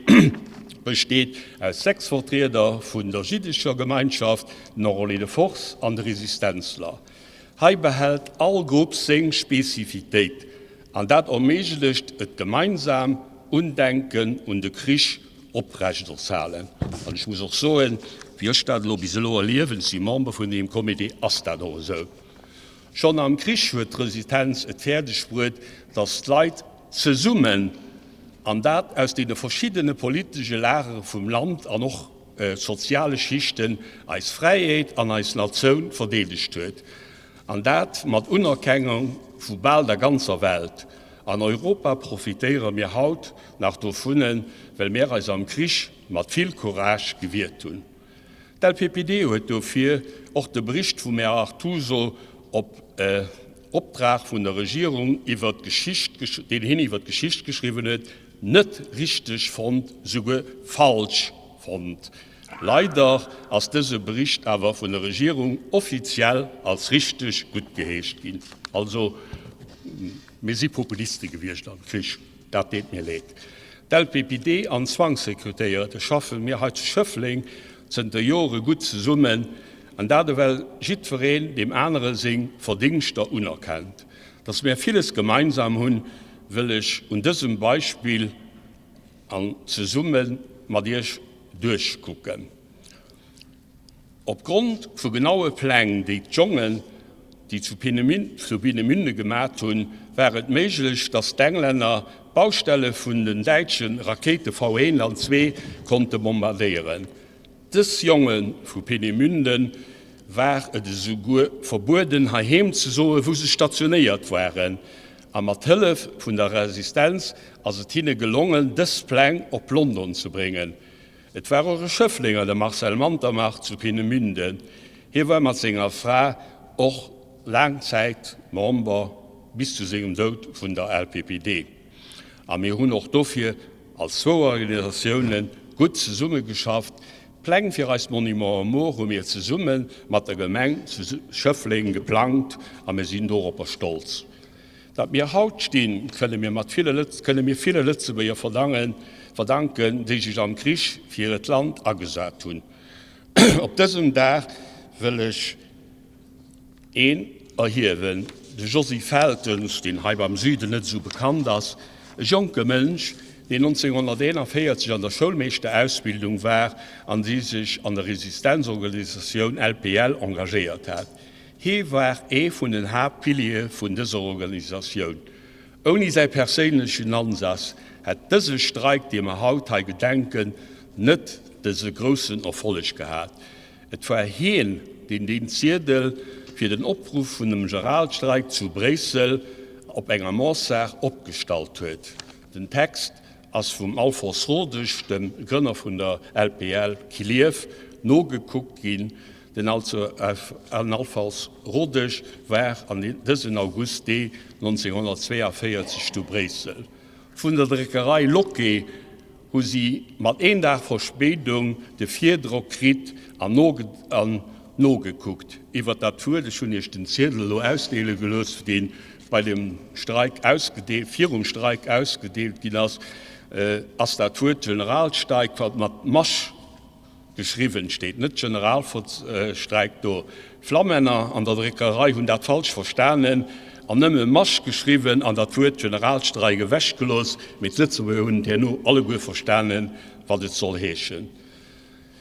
besteet aus 6 Vertrieder vun der jiddescher Gemeinschaft, den Enrôlés de force an de Resistenzler. Hei behält all Grupp seng Spezifitéit an dat erméiglecht et gemeinsam Undenken un de Krich oprechtershalen. An ech muss och soen, wéi ech dat elo bis elo erliewen, ech si Member vun deem Comité, ass dat och esou. Schonn am Krich huet d'Resistenz et fäerdeg bruet, datt d'Leit zesummen, an dat aus deene verschiddene politesche Lagere vum Land an och soziale Schichten, eis Fräiheet an eis Natioun verdeedegt huet. An dat mat Unerkennung vu bal der ganzer Welt. An Europa profitéiere mir haut nach dovun, well mir eis am Krich mat vill Courage gewiert hunn. D'LPPD huet dofir och de Bericht vum Här Artuso op Optrag vun der Regierung iwwert d'Geschicht, deen hien iwwert d'Geschicht geschriwwen huet, net richteg fonnt, souguer falsch fonnt. Leider ass dëse Bericht awer vun der Regierung offiziell als richteg guttgeheescht ginn. Also, mir si Populiste gewiescht am Krich, dat deet mir leed. D'LPPD an d'Zwangsrekrutéierte schaffe mir hei zu Schëffleng zënter Jore gutt zesummen, an dat ewell jiddwereen deem anere seng Verdingschter unerkennt. Dass mär villes gemeinsam hunn, wëll ech un dësem Beispill an zesumme mat Iech duerchkucken. Op Grond vu genaue Pläng, déi d'Jongen, déi zu Peenemünde gemat hunn, war et méiglech, datt d'Englänner d'Baustelle vun den däitsche Rakéite V1 an 2 konnte bombardéieren. Dës Jonge vu Peenemünde war et esouguer verbueden, heiheem ze soen, wou se stationéiert waren, a mat Hëllef vun der Resistenz ass et hinne gelongen, dës Pläng op London ze bréngen. Et war och e Schëfflenger, de Marcel Mantermach zu Peenemünde. Hie war mat senger Fra och laang Zäit Member, bis zu sengem Doud, vun der LPPD. A mir hunn och dofir als zwou Organisatioune gutt zesummegeschafft. D'Pläng fir eist Monument aux Morts hu mir zesumme mat der Gemeng zu Schëffleng geplangt a mir sinn doropper stolz. Datt mir haut stinn, kënne mir mat ville kënne mir ville Lëtzebuerger verdangen verdanken, déi sech am Krich fir hiert Land agesat hunn. Op dësem Dag wëll ech een erhiewen, de Josy Feltens, deen hei beim Süden net esou bekannt ass, e jonke Mënsch, deen 1941 an der Schoulmeeschterausbildung war an dee sech an der Resistenzorganisatioun LPL engagéiert hat. Hee war ee vun den Haaptpiliere vun dëser Organisatioun. Ouni säi perséinlechen Ansaz hätt dëse Streik, dee mer haut hei gedenken, net dëse groussen Erfolleg gehat. Et war hien, deen deen Ziedel fir den Opruff vun dem Generalstreik zu Bréissel op enger Mansard opgestallt huet. Den Text ass vum Alphonse Rodesch, dem Grënner vun der LPL Clierf, nogekuckt ginn. Den Alphonse Rodesch war an dësen August dee 1942 zu Bréissel. Vun der Dréckerei Locquet hu si mat een Dag Verspéidung de Virdrock kritt an nogekuckt. Iwwer dat Wuert, ech hunn Iech den Ziedel elo ausdeele gelooss, dee bei dem Streik ausgedeelt, virum Streik ausgedeelt ginn ass, ass dat Wuert Generalsteik, wat mat Masch geschriwwen steet, net Generalstreik do. D'Flammänner an der Dréckerei hunn dat falsch verstanen an nëmme Masch geschriwwen an dat Wuert Generalstreik ewechgelooss, mee d'Lëtzebuerger hunn et herno alleguer verstanen, wat et soll heeschen.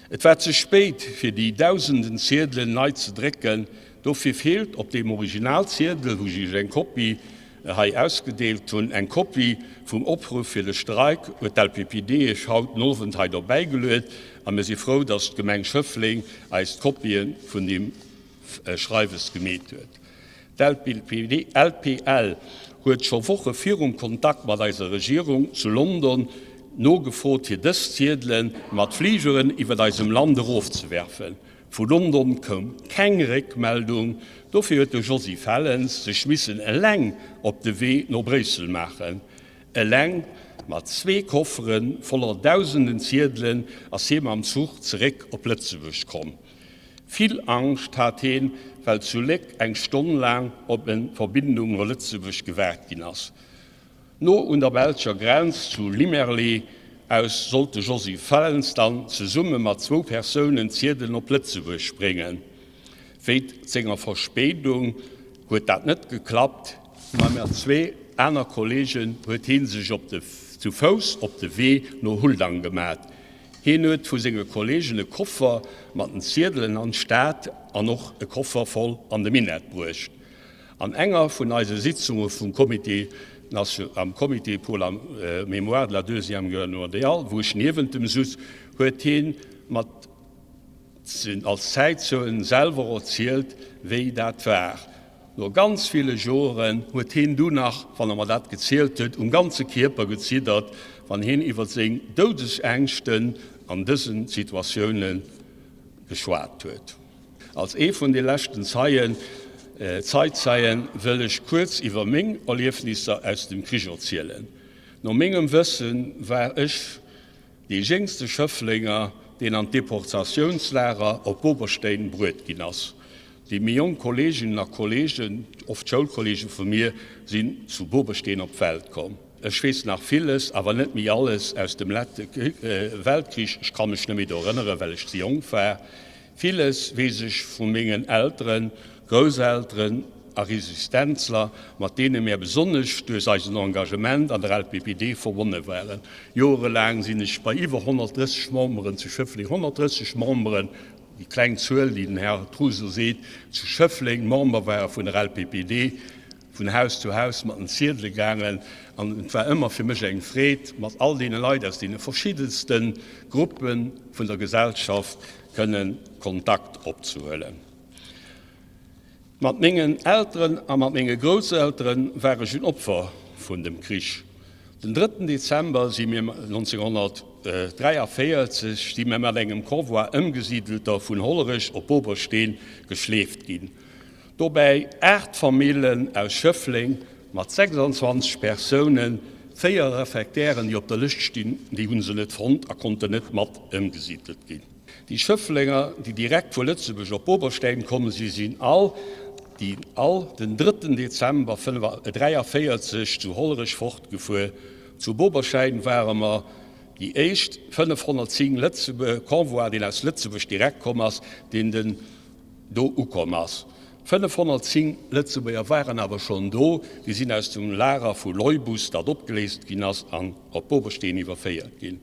Et war ze spéit, fir déi dausenden Ziedelen nei ze drécken, dofir feelt op deem Originalziedel, wou ech Iech eng Kopie hei ausgedeelt hunn, eng Kopie vum Opruff fir de Streik huet d'LPPD Iech haut den Owend hei dobäi geluet a mir si frou, dass d'Gemeng Schëffleng eis d'Kopie vun deem Schreiwes gemeet huet. D'LPPD, LPL huet scho Woche virum Kontakt mat eiser Regierung zu London nogefrot, fir dës Ziedele mat Fligeren iwwert eisem Land erofzewerfen. Vu London koum keng Réckmeldung, dofir huet de Josy Fellens sech missen eleng op de Wee no Bréissel maachen. Eleng mat zwee Koffere voller dausenden Ziedelen ass hie mam Zuch zeréck op Lëtzebuerg komm. Vill Angscht hat heen, well zu Léck eng Stonn laang op en Verbindung no Lëtzebuerg gewaart ginn ass. No un der belscher Grenz zu Limerlé aus sollt de Josy Fellens dann zesumme mat zwou Persounen d'Ziedelen op Lëtzebuerg bréngen. Wéint senger Verspéidung huet dat net geklappt, ma mat zwee aner Kolleegen huet hie sech op de zu Fouss op de Wee no Huldang gemat. Hien huet vu senge Kolleegen e Koffer mat den Ziedelen an d'Stad an och e Koffer voll an de Minett bruecht. An enger vun eise Sitzunge vum Comité am Comité pour la mémoire de la Deuxième Guerre mondiale, wou ech niewent em sutz, huet hien mat als Zäitzeuen selwer erzielt, wéi dat war. No ganz ville Joren huet hien du nach, wann e mer dat gezielt huet, um ganze Kierper geziddert, wann hien iwwer seng Doudesängschten an dësen Situatioune geschwat huet. Als ee vun de leschten Zeien, Zeitzeien, wëll ech kuerz iwwer meng Erliefnisser aus dem Krich erzielen. No mengem Wësse war ech dee jéngste Schëfflenger, deen an d'Deportatiounslager op Boberstein bruet ginn ass. Déi méi jonk Kolleeginnen a Kolleegen, oft Schoulkolleege vu mir, sinn zu Boberstein op d'Welt komm. Ech weess nach villes, awer net méi alles aus dem lette Weltkrich. Ech ka mech net méi do erënneren, well ech ze jonk war. Villes weess ech vu mengen Elteren, Grousselteren a Resistenzler, mat deene mär besonnesch duerch eisen Engagement an der LPPD verbonne waren. Joerelaang sinn ech bei iwwer 130 Memberen zu Schëffleng, 130 Memberen, déi kleng Zuel, déi den Här Truso seet, zu Schëffleng Member ware vun der LPPD, vun Haus zu Haus mat den Ziedele gaangen an et war ëmmer fir mech eng Freed, mat all deene Leit aus deene verschiddenste Gruppe vun der Gesellschaft kënnen Kontakt opzehuelen. Mat mengen Elteren a mat menge Grousseltere war ech en Opfer vun dem Krich. Den drëtten Dezember si mir 1944. 1943 si mir mat engem Convoi Ëmgesidelter vun Hollerech op Bobersteen geschleeft ginn. Dobäi 8 Famillen aus Schëffleng mat 26 Persounen, 4 Réfectairen, déi op der Lëscht stinn, déi hu se net fonnt a konnten net mat ëmgesidelt ginn. Déi Schëfflenger, déi direkt vu Lëtzebuerg op Boberstein komm sinn, sinn all déi all den drëtten Dezember 43 zu Hollerech fortgefuer. Zu Boberstein ware mer déi éischt 510 Lëtzebuerg Convoi, deen aus Lëtzebuerg direkt komm ass, deen den do ukomm ass. 510 Lëtzebuerger waren awer schonn do, déi sinn aus dem Lager vu Leubus, dat opgeléist ginn ass, an op Boberstein iwwerféiert ginn.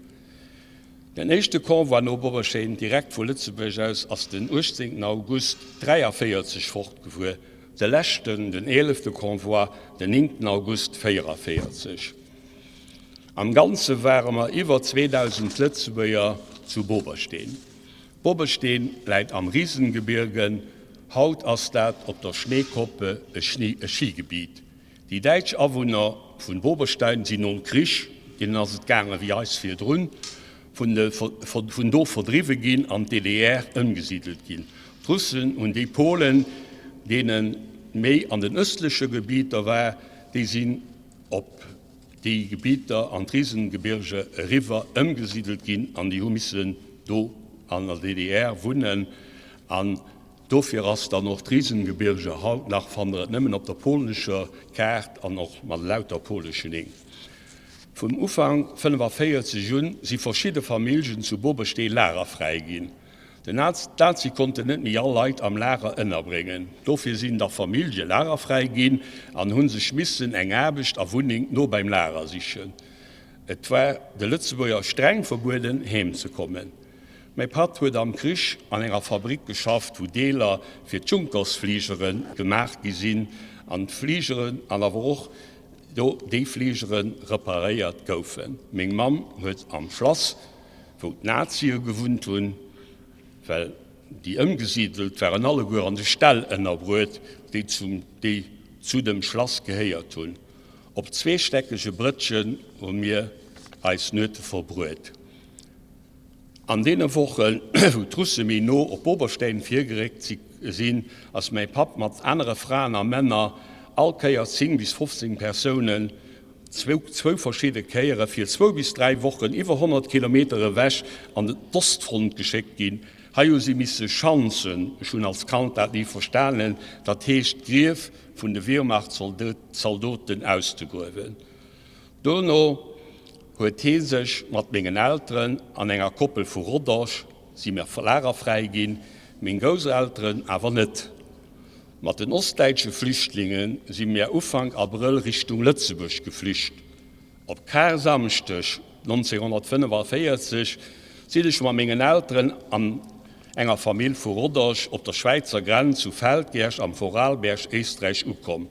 Den éischte Convoi no Boberstein, direkt vu Lëtzebuerg aus, ass den 18 August 43 fortgefuer, de leschten, den eelefte Convoi, den 9 August 44. Am Ganze ware mer iwwer 2.000 Lëtzebuerger zu Boberstein. Bobbesteen läit am Riesengebirge, haut ass dat op der Schneekoppe e Schigebiet. Déi däitsch Awunner vun Boberstein sinn nom Krich, deenen ass et gaange wéi eis virdrun, vun do verdriwwe ginn an d'DDR ëmgesidelt ginn. D'Russen hunn déi Polen, deene méi an den ëstleche Gebieter war, déi sinn op déi Gebieter an d'Riesengebirge eriwwer ëmgesidelt ginn an déi hu missen do an der DDR wunnen an dofir ass dann och d'Riesengebirge haut nach, fannt der et nëmmen op der polnescher Kaart an och mat lauter poleschen Nimm. Vum Ufank 45 un si verschidde Familljen zu Boberstee lagerfräi ginn. Den D'Nazie konnten net méi all Leit am Lager ënnerbréngen. Dofir sinn da Famillje lagerfräi ginn an hu sech missen eng Aarbecht a Wunneng no beim Lager sichen. Et war de Lëtzebuerger streng verbueden, heem ze kommen. Mäi Papp huet am Krich an enger Fabrik geschafft, wou Deeler fir d'Junkersfligere gemaach gi sinn an d'Fligeren an awer och do déi Fligere reparéiert goufen. Meng Mamm huet am Schlass wou d'Nazie gewunnt hunn, well déi Ëmgesidelt waren alleguer an de Ställ ënnerbruet, déi zum déi zu dem Schlass gehéiert hunn. Op zweestäckege Brëtschen hu mir eis Nuete verbruet. An deene Wochen, wou d'Russe méi no op Boberstein virgeréckt si sinn, ass mäi Papp mat anere Fraen a Männer, all Kéier 10 bis 15 Persounen, zwou verschidde Kéiere fir zwou bis dräi Wochen iwwer 100 Kilometer ewech an d'Ostfront geschéckt ginn. Hei hu si misse schanzen, ech hunn als Kand dat ni verstanen, dat heescht d'Griew vun de Wehrmachtszaldoten auszegruewen. Dono huet hee sech mat mengen Elteren an enger Koppel vu Rodange, si mir lagerfräi ginn, meng Grousselteren awer net. Mat den ostdäitsche Flüchtlinge si mir Ufank Abrëll Richtung Lëtzebuerg geflücht. Op Karsamschdeg 1945 sinn ech mat mengen Elteren an enger Famill vu Rodange op der Schwäizer Grenz zu Feldkirch am Vorarlberg, Éisträich, ukomm.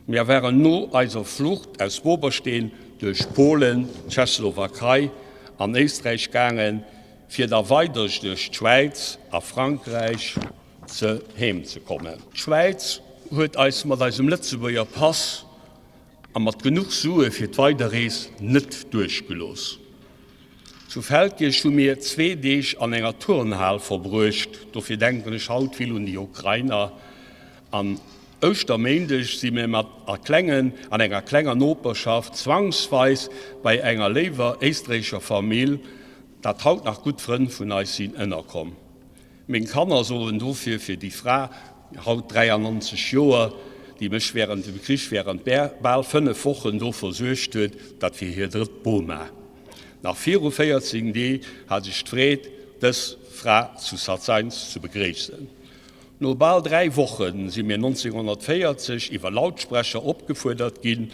Mir waren no eiser Flucht aus Bobersteen duerch Polen, Tschechoslowakei an Éisträich gaangen, fir da weider duerch d'Schwäiz a Frankräich ze heem ze kommen. D'Schwäiz huet eis mat eisem Lëtzebuerger Pass a mat genuch Sue fir d'Weiderrees net duerchgelooss. Zu Feldkirch hu mir zwee Deeg an enger Turnhal verbruecht, dofir denken ech haut vill un déi Ukrainer. An Ouschterméindeg si mir mat a klengen an enger klenger Noperschaft zwangsweis bei enger léiwer éisträichescher Famill, dat haut nach gutt Frënn vun eis sinn, ënnerkomm. Meng Kanner soen dofir fir déi Fra, haut 93 Joer, déi mech während dem Krich während bal 5 Wochen do versuergt huet, dat wier hir drëtt Boma. Nach viru 14 Dee hat ech d'Freed, dës Fra zu Satzeinz ze begréissen. No bal 3 Woche si mir 1940 iwwer Lautsprecher opgefuerdert ginn,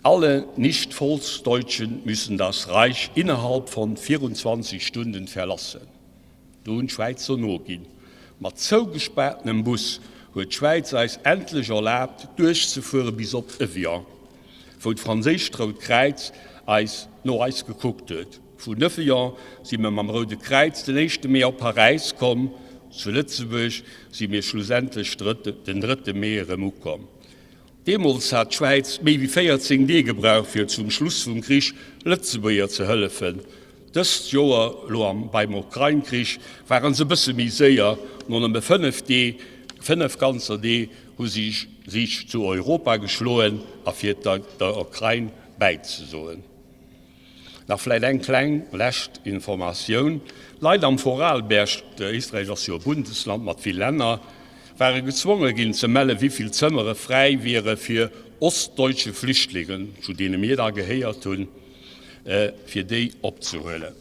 Alle Nicht-Volksdeutschen müssen das Reich innerhalb von 24 Stunden verlassen. Do hunn d'Schwäizer noginn. Mat zougespaartenem Bus huet d'Schwäiz eis endlech erlaabt duerchzefuere bis op Evian, wou d'franséischt Rout Kräiz eis no eis gekuckt huet. Vun Evian si mir mam Roude Kräiz den éischte Mee op Paräis komm. Zu Lëtzebuerg si mir schlussendlech den drëtte Mee erëm ukomm. Deemools hat d'Schwäiz méi wéi 14 Dee gebraucht, fir zum Schluss vum Krich Lëtzebuerger ze hëllefen. Dëst Joer, elo am beim Ukrain-Krich, ware se e bësse méi séier, no nëmme 5 Dee, 5 ganzer Dee, hu si sich zu Europa geschloen a fir der Ukrain bäizesoen. Nach vläit eng kleng lescht Informatioun, Leit am Vorarlberg, Éisträich ass jo e Bundesland mat vill Länner, ware gezwonge ginn ze melle wéivill Zëmmere fräi wiere fir ostdeutsche Flüchtlingen, zu deene mir da gehéiert hunn, fir déi opzehuelen.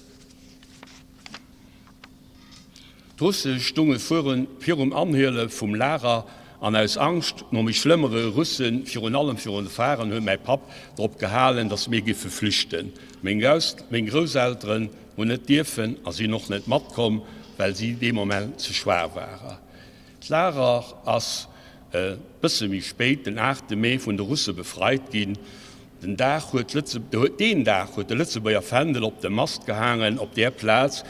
D'Russe stunge virum Anhuele vum Lager an aus Angscht no méi schlëmmere Russen, virun allem virun de Faren, huet mäi Papp drop gehalen, datt mir giffe flüchten. Meng Grousselteren hunn net dierfen a sinn och net matkomm, well si dee Moment ze schwaach ware. D'Lager ass e bësse méi spéit, den 8 Mee, vun de Russe befreit ginn. Den Dag huet deen Dag huet de Lëtzebuerger Fändel op de Mast gehaangen, op där Plaz,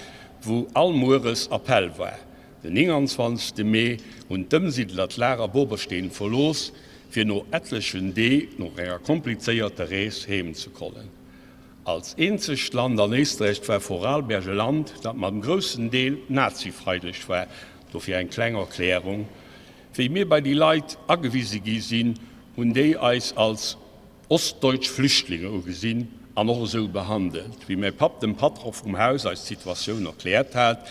wou all mueres Appell war. Den 29 Mee hunn d'Ëmsiddler d'Lager Bobersteen verlooss, fir no etlechen Deeg no enger komplizéierter Rees heem ze kommen. Als eenzegt Land an Éisträich war Vorarlberg e Land, dat mam groussen Deel nazifreidlech war. Dofir eng kleng Erklärung, Wéi mir bei déi Leit agewise gi sinn, hunn déi eis als ostdeutsch Flüchtlinge ugesinn an och esou behandelt. Wéi mäi Papp dem Patron vum Haus eis d'Situatioun erkläert hat,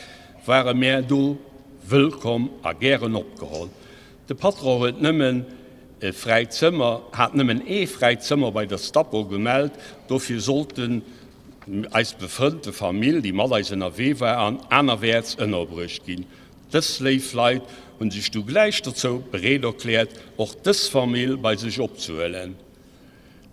ware mär do wëllkomm a gären opgeholl. De Patron huet nëmmen e fräit Zëmmer, hat nëmmen ee fräit Zëmmer bei der Stapo gemellt, dofir sollten eis befrënnte Famill, déi mat eis ënnerwee war, an anerwäerts ënnerbruecht ginn. Dës léif Leit hunn sech du gläich dozou bereet erkläert, och dës Famill bei sech opzehuelen.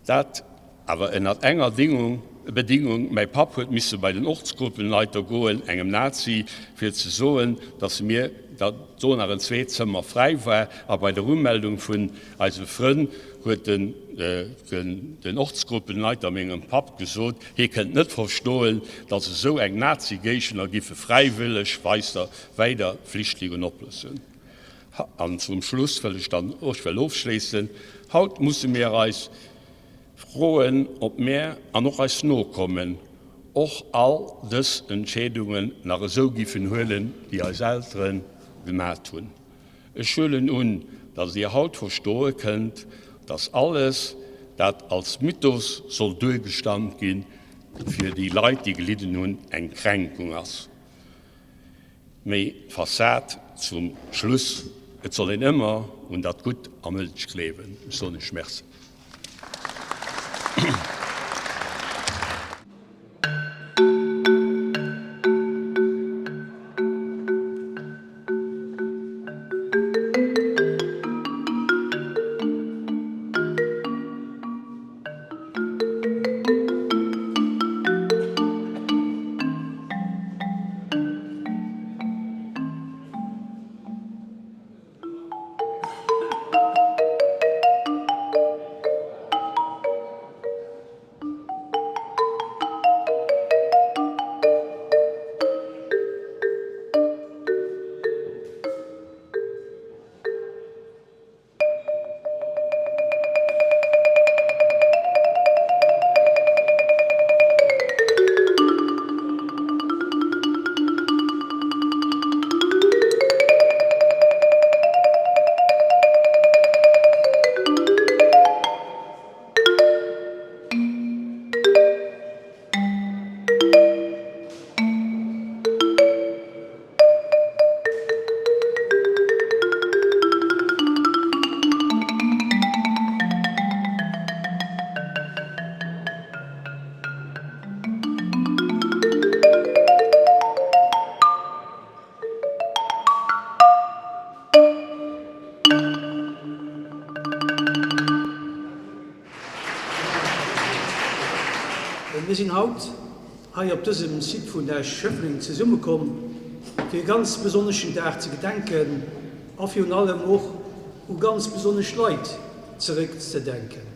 Dat awer ënnert enger Dingung, Bedingung, Mäi Papp huet misse bei den Ortsgruppenleiter goen, engem Nazi, fir ze soen, dass mir, datt do nach en zweet Zëmmer fräi war. A bei der Umeldung vun eise Frënn huet den, den Ortsgruppenleiter mengem Papp gesot, hie kënnt net verstoen, dass esou eng Nazigéigner giffe fräiwëlleg weiser, weider Flüchtlingen oploossen. An zum Schluss wëll ech dann, ech wëll ofschléissen, Haut musse mir eis froen, ob mär an och eis Nokommen och all dës Entscheedungen nach esou giffen huelen, wéi eis Eltere gemat hunn. Ech huelen un, datt Dir haut verstoe kënnt, datt alles, dat als Mythos soll duergestallt ginn, fir déi Leit, déi gelidden hunn, eng Kränkung ass. Méi Fassad zum Schluss, Et soll een ëmmer un dat Gutt am Mënsch gleewen. Ech soen Iech Merci. Mir sinn haut hei op dësem Site vun Esch-Schëffleng zesummekomm, fir e ganz besonneschen Dag ze gedenken a virun allem och u ganz besonnesch Leit zeréckzedenken,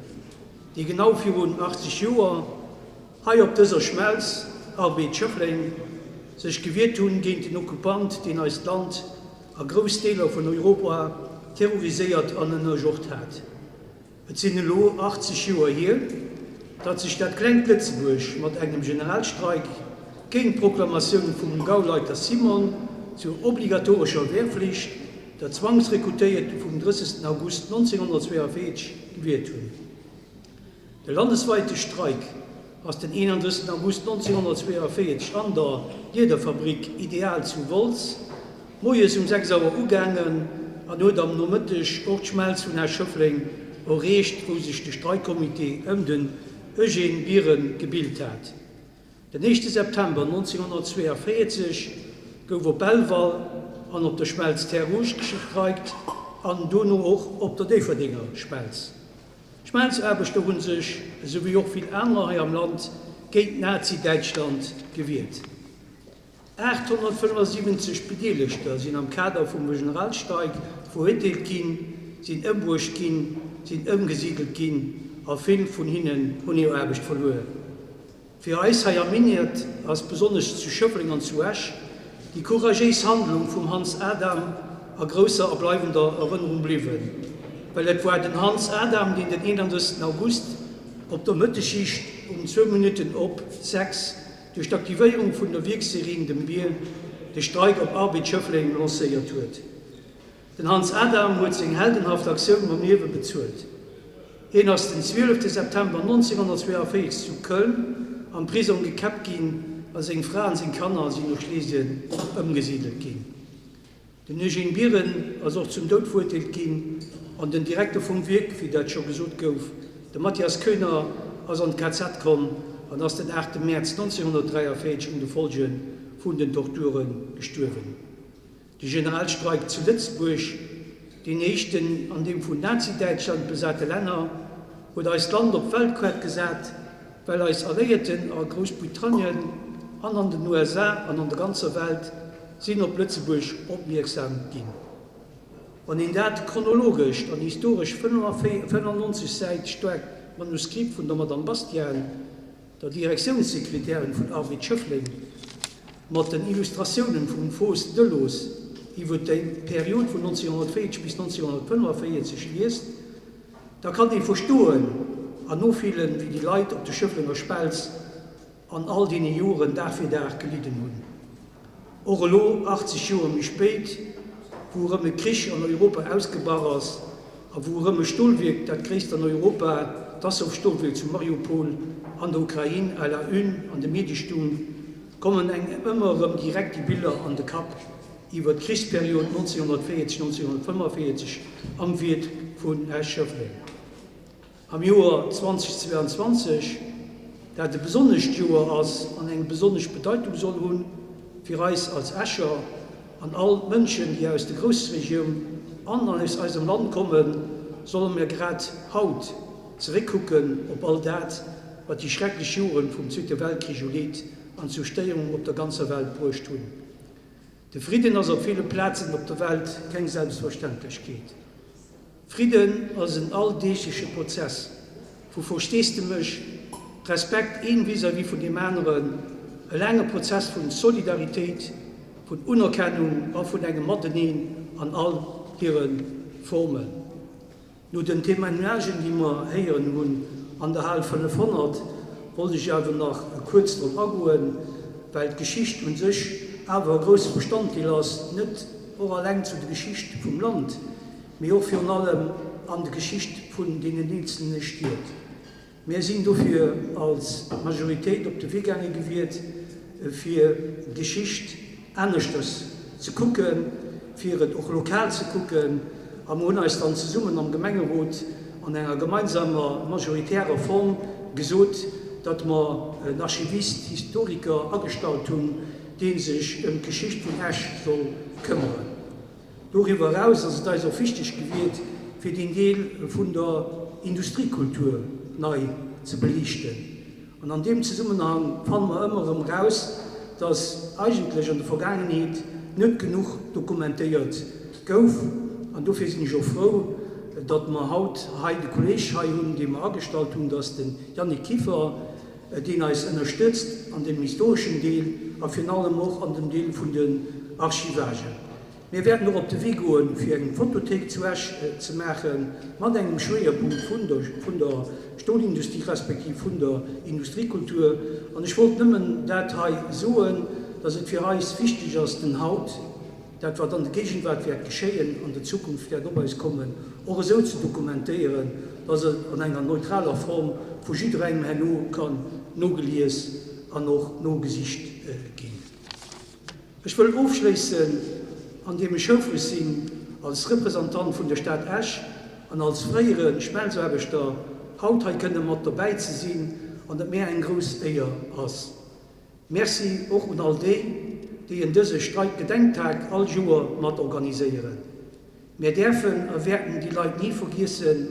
déi genau virun 80 Joer hei op dëser Schmelz, Arbed Schëffleng, sech gewiert hunn géint den Okkupant, deen eist Land a grouss Deeler vun Europa terroriséiert an ënnerjocht hat. Et sinn elo 80 Joer hier, datt sech dat klengt Lëtzebuerg mat engem Generalstreik. géint d'Proklamatioun vum Gauleiter Simon zur obligatorescher Wehrpflicht, der Zwangsrekrutéierten vum 30. August 1942, gewiert hunn. De landesweite Streik ass den 31. August 1942 an der Liederfabrik Ideal zu Wolz moies um 6 Auer ugaangen an huet am Nomëtteg och d'Schmelz vun Esch-Schëffleng erreecht, wou sech de Streikcomité ëm den Eugène Biren gebilt hat. Den éischte September 1942 gouf op Belval an op der Schmelz Terres Rouges gestreikt an dono och op der Déifferdenger Schmelz. D'Schmelzaarbechter hu sech, esou wéi och vill anerer hei am Land, géint Nazi-Däitschland gewiert. 875 Bedeelegter sinn am Kader vum Generalstreik verurteelt ginn, sinn ëmbruecht ginn, sinn ëmgesidelt ginn a vill vun hinnen hunn hir Aarbecht verluer. Fir eis hei am Minett ass besonnesch zu Schëffleng an zu Esch déi couragéis Handlung vum Hans Adam a grousser a bleiwender Erënnerung bliwwen. Well et war den Hans Adam, deen den 31 August op der Mëttesschicht um zwou Minutten op 6 duerch d'Aktivéierung vun der Wierksireen, dem Bier, de Streik op Arbed Schëffleng lancéiert huet. Den Hans Adam huet seng heldenhaft Aktioun mam Liewe bezuelt. Hien ass den 12 September 1942 zu Köln am Prisong gekäppt ginn a seng Fra an seng Kanner sinn no Schlesien ëmgesidelt ginn. Den Eugène Biren ass och zum Doud verurteelt ginn an den Direkter vum Wierk, wéi dat scho gesot gouf, de Mathias Koener, ass an d'KZ komm an ass den 8 Mäerz 1943 un de Folge vun den Torture gestuerwen. De Generalstreik zu Lëtzebuerg, deen éischten an deem vun Nazi-Däitschland besate Länner, huet eist Land op d'Weltkaart gesat, well eis Alléierten a Groussbritannien an an den USA an an der ganzer Welt sinn op Lëtzebuerg opmierksam ginn. Wann een dat chronologescht an historesch 95 Säit staarkt Manuskript vun der Madame Bastian, der Direktiounssekretärin vun Arbed Schëffleng, mat den Illustratiounen vum Fos Delos iwwer déi Period vun 1940 bis 1945 liest, da kann ee verstoen an nofillen, wéi déi Leit op de Schëfflenger Spelz an all deene Joren Dag fir Dag gelidden hunn. Och elo, 80 Joer méi spéit, wou erëm e Krich an Europa ausgebrach ass a wou erëm e Stolwierk, dat gréisst an Europa, d'Assow-Stolwierk zu Mariupol an der Ukrain, à la une an de Medie stung, kommen engem ëmmer erëm direkt déi Biller an de Kapp iwwer d'Krichsperiod 1940, 1945 am Wierk vun Esch-Schëffleng. Am Joer 2022, dat e besonnescht Joer ass an eng besonnesch Bedeitung soll hunn fir eis als Escher an all d'Mënschen, déi aus der Groussregioun an aus eisem Land kommen, solle mir grad haut zeréckkucken op all dat, wat déi schrecklech Joren vum Zweete Weltkrich u Leed an Zerstéierung op der ganzer Welt bruecht hunn. De Fridden ass op ville Plazen op der Welt keng Selbstverständlechkeet. Fridden ass en alldeegleche Prozess vu Versteesdemech, Respekt een vis-à-vis vun deem aneren, e laange Prozess vun Solidaritéit, vun Unerkennung a vun engem Mateneen an all hire Formen. No den Témoignagen, déi mer héieren hunn an der Hal 500, wollt ech awer nach kuerz drop agoen, well d'Geschicht un sech awer e grousse Bestanddeel ass, net och alleng zu der Geschicht vum Land, mee och virun allem an der Geschicht vun deenen eenzelne Stied. Mär sinn dofir als Majoritéit op de Wee gaange gewiert, fir d'Geschicht aneschters ze kucken, fir et och lokal ze kucken, a mer hunn eis dann zesummen am Gemengerot an enger gemeinsamer majoritärer Form gesot, datt mer en Archivist, Historiker agestallt hunn, dee sech ëm d'Geschicht vun Esch soll këmmeren. Doriwwer eraus ass et eis och wichteg gewiert, fir deen Deel vun der Industriekultur nei ze beliichten. An an deem Zesummenhang fanne mer ëmmer erëm eraus, dass eigentlech an der Vergaangenheet net genuch dokumentéiert gouf. An dofir sinn ech och frou, datt mer haut hei de Kolleg hei hunn, dee mer agestallt hunn, dass de Yannick Kieffer, deen eis ënnerstëtzt an deem historeschen Deel a virun allem och an dem Deel vun den Archivagen. Mir wäerten och op de Wee goen, fir eng Fotothéik zu Esch ze maachen, mat engem Schwéierpunkt vun der vun der Stolindustrie respektiv vun der Industriekultur. An ech wollt nëmmen dat hei soen, dass et fir eis wichteg ass, den Haut, dat wat an der Géigenwart wäert geschéien, an der Zukunft wäert op eis kommen, och esou ze dokumentéieren, dass et an enger neutraler Form vu jidderengem herno kann nogelies an och nogesicht ginn. Ech wëll ofschléissen, andeem ech houfreg sinn, als Representant vun der Stad Esch an als fréiere Schmelzaarbechter haut hei kënne mat dobäi ze sinn an et mär eng grouss Éier ass. Merci och un all déi, déi en dëse Streikgedenktag all Joer mat organiséieren. Mär däerfen a wäerten déi Leit ni vergiessen,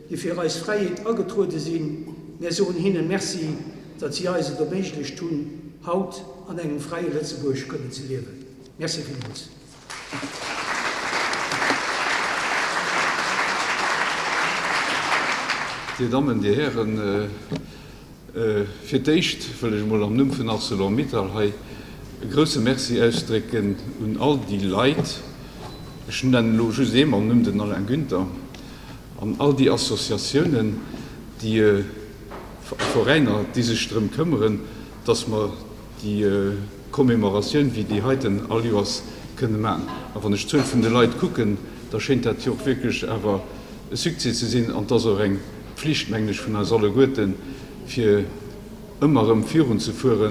déi fir eis Fräiheet agetruede sinn. Mär soen hinnen Merci, datt si eis et erméiglecht hunn, haut an engem fräie Lëtzebuerg kënnen ze liewen. Merci villmools. Dir Dammen, Dir Hären, Fir d'éischt wëll ech emol am Numm vun Arcelor-Mittal hei e grouse Merci ausdrécken un all déi Leit, ech nennen elo just ee mam Numm, den Alain Günther, an all déi Associatiounen, déi a Veräiner, déi sech drëm këmmeren, dass mer déi Commémoratioun wéi déi heiten all Joers kënne maachen. A wann ech d'Zuel vun de Leit kucken, da schéint dat jo och wierklech awer e Succès ze sinn an et ass och eng Pflicht, mengen ech, vun eis alleguerten, fir ëmmer erëm virunzefuere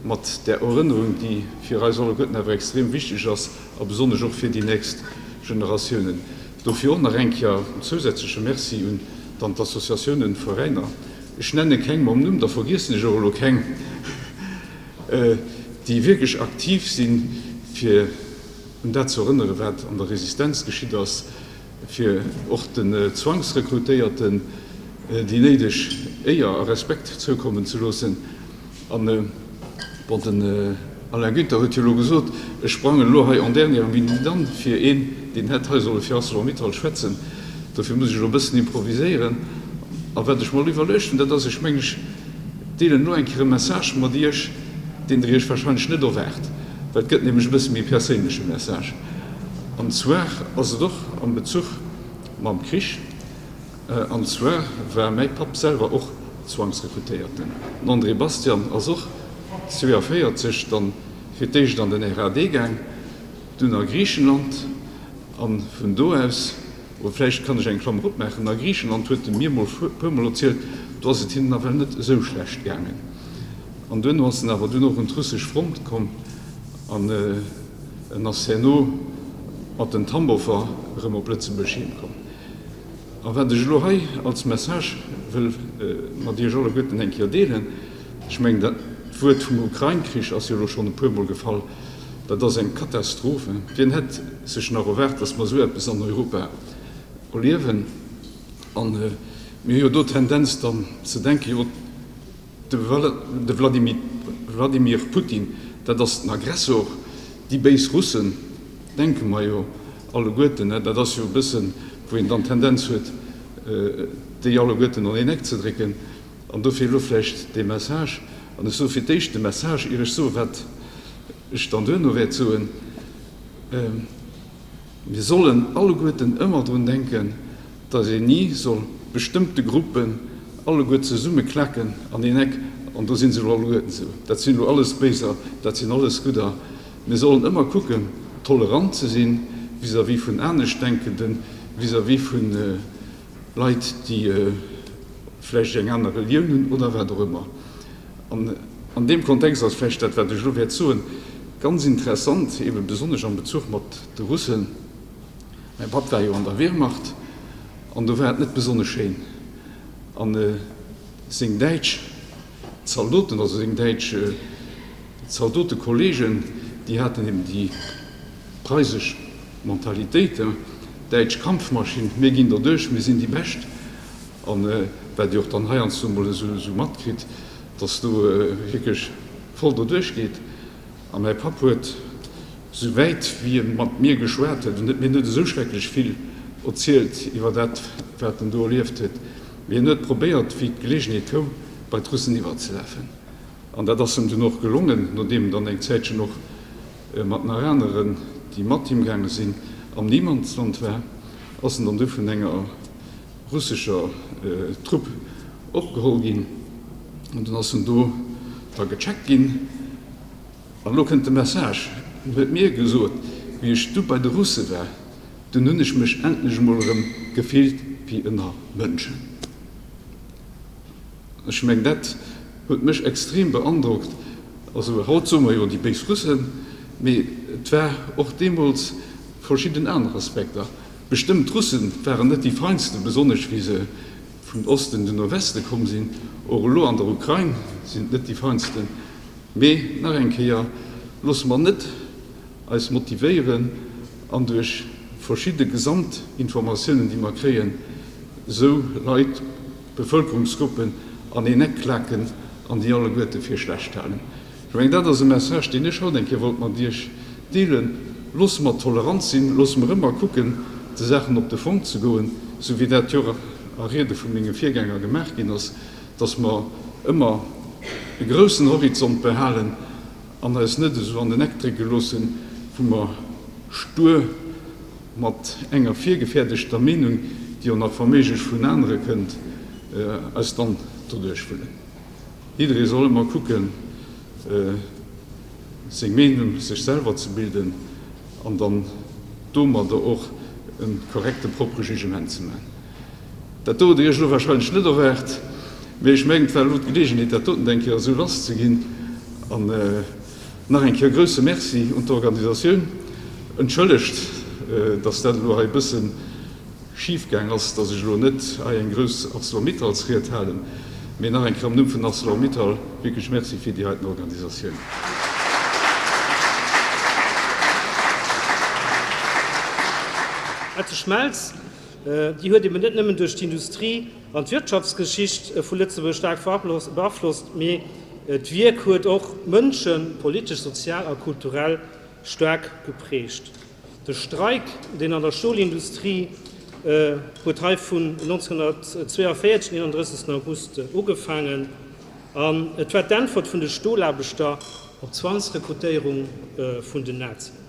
mat där Erënnerung, déi fir eis alleguerten awer extrem wichteg ass a besonnesch och fir déi nächst Generatiounen. Dofir och nach eng Kéier en zousätzleche Merci un dann d'Associatiounen, d'Veräiner, ech nenne keng mam Numm, da vergiessen ech och elo keng, déi wierklech aktiv sinn, fir un dat ze erënnere wat an der Resistenz geschitt ass, fir och den Zwangsrekrutéierten déi néideg Éier a Respekt zoukommen ze loossen. An, bon, den Alain Günther huet jo elo gesot, ech sprangen elo hei en dernière minute an, fir een, deen hätt hei solle fir Arcelor-Mittal schwätzen. Dofir muss ech elo e bëssen improviséieren. A wat ech mer elo iwwerluecht hunn, dat ass, ech mengen, ech deelen elo eng Kéier e Message mat Iech, deen Der Iech wahrscheinlech net erwaart, well et gëtt nämlech e bësse méi perséinleche Message. An zwar ass et och am Bezuch mam Krich. An zwar war mäi Papp selwer och Zwangsrekrutéierten. Den André Bastian ass och 42 dann fir d'éischt an den RAD gaang, dunn a Griichenland an vun do aus, oder vläicht kann ech eng Klammer opmaachen, a Griichenland huet e mir mol puer mol erzielt, do ass et hinnen nawell net esou schlecht gaangen. An duerno ass en awer dunn och un d'russesch Front komm an. En ass herno mat den Tambower erëm op Lëtzebuerg heem komm. A wat ech elo hei als Message wëll mat Iech alleguerten eng Kéier deelen, ech mengen dat Wuert vum Ukrain-Krich ass jo elo schonn e puermol gefall, dat ass eng Katastrophe. Wien hätt sech nach erwaart, datt mer esou eppes an Europa erliewen? A mir hu jo do d'Tendenz dann ze denken, jo, De Wladimir Putin, dat ass den Aggressor, déi béis Russen, denke mer jo alleguerten. Dat ass jo e bëssen, wou een dann d'Tendenz huet, déi alleguerten an een Eck ze drécken. An dofir elo vläicht dee Message, an ech soe fir d'éischt de Message, ier ech soe wat ech dann duerno wäert soen, Mir sollen alleguerten ëmmer drun denken, dass een ni soll bestëmmte Gruppen alleguer zesumme klaken an een Eck, an do si se elo alleguerten esou, dat sinn elo alles Béiser, dat sinn alles Gudder. Mir sollen ëmmer kucken, tolerant ze sinn vis-à-vis vun Aneschtdenkenden, vis-à-vis vu Leit, déi vläicht eng aner Relioun hunn oder wat och ëmmer. An an deem Kontext ass vläicht dat, wat ech elo wäert soen, ganz interessant, eebe besonnesch am Bezuch mat de Russen. Mäi Papp war jo an der Wehrmacht an do war et net besonnesch schéin. An seng däitsch Zaldoten, also seng däitsch Zaldotekollegen, déi haten eben déi preisesch Mentalitéit, däitsch Kampfmaschinn, mir ginn derduerch, mir sinn déi Bescht. An wat Dir och dann heiansdo emol esou matkritt, dass do wierklech voll derduerch geet. A mäi Papp huet, sou wäit wéi e mat mir geschwat huet, en huet mir net esou schrecklech vill erzielt iwwer dat, wat en do erlieft huet, mee en huet probéiert, wéi d'Geleegenheet koum, bei d'Russen iwwerzelafen. An dat ass em dunn och gelongen, nodeem en dann eng Zäitchen och mat nach aneren. déi mat him gaange sinn, am Niemandsland war, ass en dann du vun enger russescher Trupp opgeholl ginn an dunn ass en do da gecheckt ginn. An elo kënnt de Message, En huet mir gesot, wéi ech du bei de Russe war, dunn hunn ech mech endlech emol erëm gefillt wéi ënner Mënschen. Ech mengen, dat huet mech extrem beandrockt. Also haut soe mer jo déi béis Russen, mee et war och deemools verschidden aner Aspekter. Bestëmmt d'Russe waren net déi feinsten, besonnesch wéi se vun Osten dunn no Weste komm sinn. Och elo an der Ukrain sinn et net déi feinsten. Mee nach eng Kéier, loosse mer net eis motivéieren an duerch verschidde Gesamtinformatiounen, déi mer kréien, esou Leit, Bevëlkerungsgruppen an een Eck klaken an déi alleguerte fir schlecht halen. Ech mengen, dat ass e Message, deen ech haut eng Kéier wollt mat Iech deelen. Loosse mer tolerant sinn, loosse mer ëmmer kucken, de Saachen op de Fong ze goen, esou wéi dat jo och a Riede vu menge Virgänger gemaach ginn ass, dass mer ëmmer e groussen Horizont behalen an eis net esou an den Eck drécke loossen, wou mer stur mat enger virgefäerdegter Meenung, déi och nach wa méiglech vun anere kënnt, eis dann doduerch wullen. Jidderee soll ëmmer kucken, seng Meenung sech selwer ze bilden an dann domadder och e korrekte, propre Jugement ze maachen. Dat do hutt Dir Iech elo wahrscheinlech net erwaart, mee ech mengen, et war elo d'Geleegenheet, dat doten eng Kéier esou lasszeginn. An nach eng Kéier e grouse Merci un d'Organisatioun. Entschëllegt, dass dat elo hei e bësse schifgaang ass, dass ech elo net hei eng grouss Arcelor-Mittalsried halen, mee nach eng Kéier am Numm vun Arcelor-Mittal wierklech Merci fir déi heiten Organisatioun. Metzeschmelz Déi huet eben net nëmmen duerch d'Industrie an d'Wirtschaftsgeschicht vu Lëtzebuerg staark beaflosst, mee d'Wierk huet och d'Mënsche politesch, sozial a kulturell staark geprägt. De Streik, deen an der Stolindustrie huet hei vun 1942, den 31. August, ugefaangen, an et war d'Äntwert vun de Stolaarbechter op d'Zwangsrekrutéierung vun den Nazien.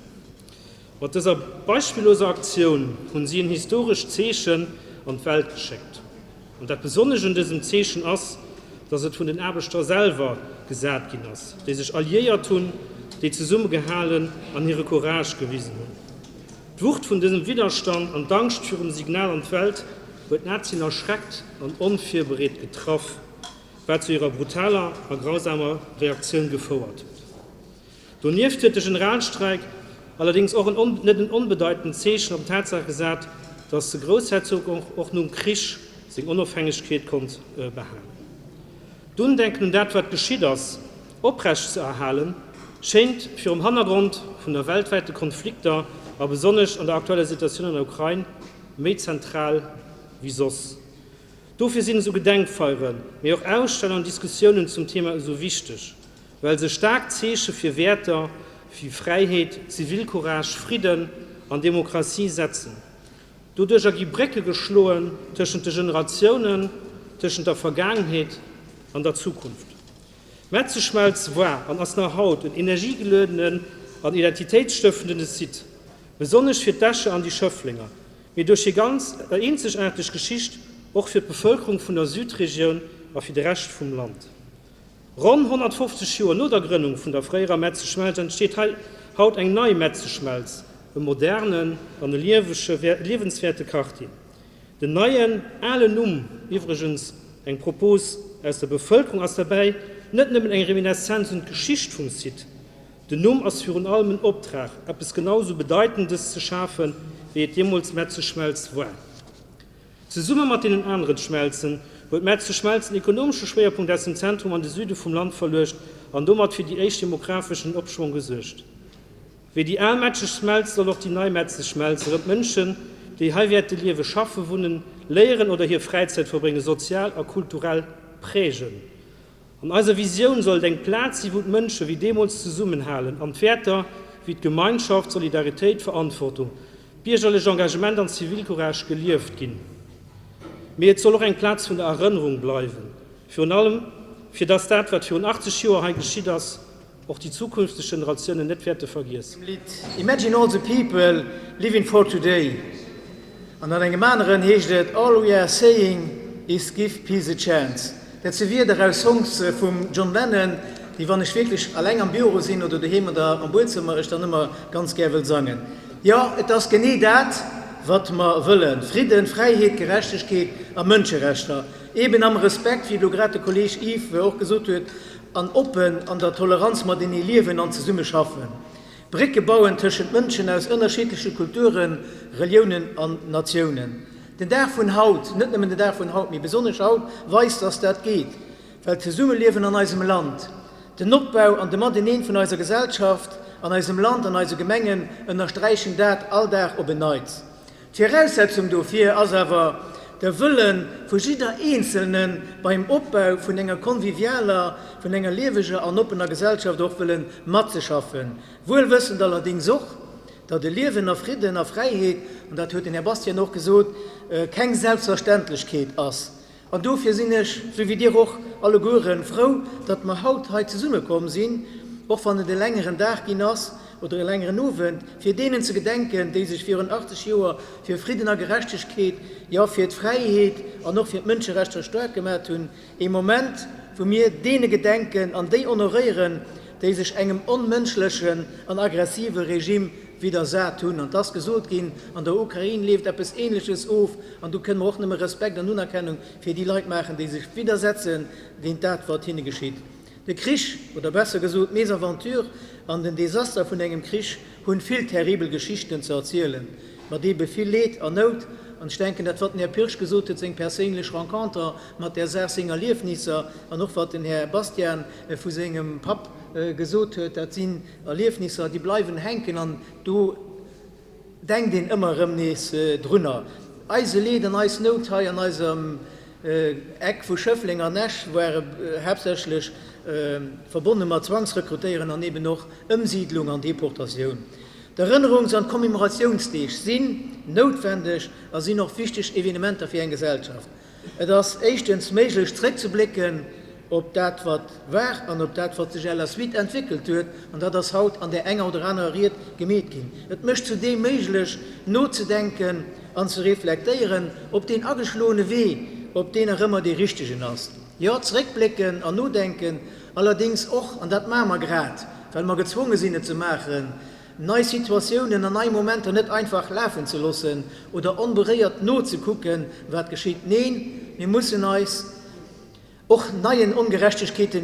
Mat dëser beispilloser Aktioun hunn si en historescht Zeechen an d'Welt geschéckt. An dat Besonnescht un dësem Zeechen ass, dass et vun den Aarbechter selwer gesat ginn ass, déi sech alliéiert hunn, déi zesummegehalen an hire Courage gewisen hunn. D'Wucht vun dësem Widderstand an d'Angscht virum Signal an d'Welt huet d'Nazien erschreckt an onvirbereet getraff, wat zu hirer brutaler a grausamer Reaktioun gefouert huet. Donieft huet de Generalstreik allerdéngs och en net en onbedeitend Zeechen op d'Tatsaach gesat, datt de Groussherzog och nom Krich seng Onofhängegkeet konnt behalen. D'Undenken un dat wat geschitt ass, oprecht ze erhalen, schéint virum Hannergrond vun der weltwäite Konflikter a besonnesch an der aktueller Situatioun an der Ukrain méi zentral wéi soss. Dofir sinn esou Gedenkfeieren, mee och Ausstellungen an Diskussiounen zum Thema esou wichteg. Well se staark Zeeche fir Wäerter wéi Fräiheet, Zivilcourage, Fridden an Demokratie setzen. Doduercher gi Brécke geschloen tëschent de Generatiounen, tëschent der Vergaangenheet an der Zukunft. Metzeschmelz war an ass nach haut en energiegeluedenen an identitéitsstëftende Site, besonnesch fir d'Escher an déi Schëfflenger, mee duerch hir ganz eenzegaarteg Geschicht och fir d'Bevëlkerung vun der Südregioun a fir de Rescht vum Land. Ronn 150 Joer no der Grënnung vun der fréierer Metzeschmelz entsteet hei haut eng nei Metzeschmelz, e modernen an e liewenswäerte Quartier. Den neien, alen Numm, iwwregens eng Propos aus der Bevëlkerung, ass derbäi net nëmmen eng Remineszenz un d'Geschicht vum Site. Den Numm ass virun allem en Optrag, eppes genau esou Bedeitendes ze schafen, wéi et deemools Metzeschmelz war. Zesumme mat deenen aneren Schmelzen huet Metzeschmelz den ekonomesche Schwéierpunkt aus dem Zentrum an de Süde vum Land verluecht an domat fir déi éischt demographeschen Opschwong gesuergt. Wéi déi al Metzeschmelz soll och déi nei Metzeschmelz erëm d'Mënschen, déi hei wäerte liewen, schaffen, wunnen, léieren oder hir Fräizäit verbréngen, sozial a kulturell prägen. An eiser Visioun soll et eng Plaz si wou d'Mënsche wéi deemools zesummenhalen an d'Wäerter wéi d'Gemeinschaft, Solidaritéit, Verantwortung, biergerlecht Engagement an Zivilcourage gelieft ginn. Mee et soll och eng Plaz vun der Erënnerung bleiwen, virun allem fir dass dat wat virun 80 Joer hei geschitt ass. Och déi zukünfteg Generatiounen net wäerte vergiessen. Dem Lidd Imagine all the people living for today an an engem aneren heescht et All we are saying is give peace a chance. Dat si Wierder aus Songs vum John Lennon, déi wann ech wierklech alleng am Büro sinn oder doheem oder am Buedzëmmer ech dann ëmmer ganz gär wëll sangen. Jo, et ass genee dat, wat mer wëllen, Fridden, Fräiheet, Gerechtegkeet a Mënscherechter, eben am Respekt, wéi elo grad de Kolleeg Yves och gesot huet, an oppen an der Toleranz matenee liewen an zesumme schaffen. Brécke bauen tëschent Mënschen aus ënnerschiddleche Kulturen, Reliounen an Natiounen. Den Dag vun haut, net nëmmen den Dag vun haut, mee besonnesch haut, weist, dass dat geet, well d'Zesummeliewen an eisem Land, den Opbau an de Mateneen vun eiser Gesellschaft an eisem Land, an eise Gemengen ënnersträichen dat all Dag op en Neits. D'Viraussetzung dofir ass awer de Wëlle vu jidder Eenzelne beim Opbau vun enger konvivialer, vun enger lieweger an oppener Gesellschaft och wëlle matzeschaffen, wuel wëssend allerdéngs och, datt e Liewen a Fridden a Fräiheet, an dat huet den Här Bastian och gesot, keng Selbstverständlechkeet ass. An dofir sinn ech, sou wéi Dir och allegueren, frou, datt mer haut hei zesummekomm sinn, och wann et e längeren Dag ginn ass oder e längeren Owend, fir deenen ze gedenken, déi sech virun 80 Joer fir Fridden a Gerechtegkeet, jo fir d'Fräiheet an och fir d'Mënscherechter staark gemat hunn. E Moment, wou mir deene gedenken an déi honoréieren, déi sech engem onmënschlechen an aggressive Regime widdersat hunn. An 't ass gesot ginn, an der Ukrain leeft eppes Ähnleches of. An do kënne mer och nëmme Respekt an Unerkennung fir déi Leit maachen, déi sech widdersetze géint dat, wat hinne geschitt. De Krich, oder besser gesot d'Mésaventure an den Desaster vun engem Krich hunn vill terribel Geschichten ze erzielen, mat eebe vill Leed an Nout. An ech denken, dat wat den Här Pirsch gesot huet, seng perséinlech Renconter mat där Saach, seng Erliefnisser, an och wat den Här Bastian vu sengem Papp gesot huet, dat sinn Erliefnisser, déi bleiwen hänken an do denkt een ëmmer erëm nees drunner. Eise Leed an eis Nout hei an eisem Eck vu Schëffleng an Esch ware haaptsächlech verbonne mat Zwangsrekrutéieren an eben och Ëmsiidlung an Deportatioun. D'Erënnerungs an d'Commemoratiounsdeeg sinn noutwendeg a sinn och wichteg Evenementer fir eng Gesellschaft. Et ass éischtens méiglech zréckzeblécken op dat wat war an op dat wat sech à la suite entwéckelt huet, an dat ass haut an där enger oder anerer Ried gemeet ginn. Et mécht zudeem méiglech nozedenken an ze reflektéieren, ob deen ageschloene Wee, ob deen nach ëmmer dee richtegen ass. Jo, zréckblécken an nodenken, allerdéngs och, an dat maache mer grad, well mer gezwonge sinn et ze maachen, Nei Situatiounen an nei Momenter net einfach lafen ze loossen oder onberéiert nozekucken, wat geschitt. Neen, mir mussen eis och neien Ongerechtegkeete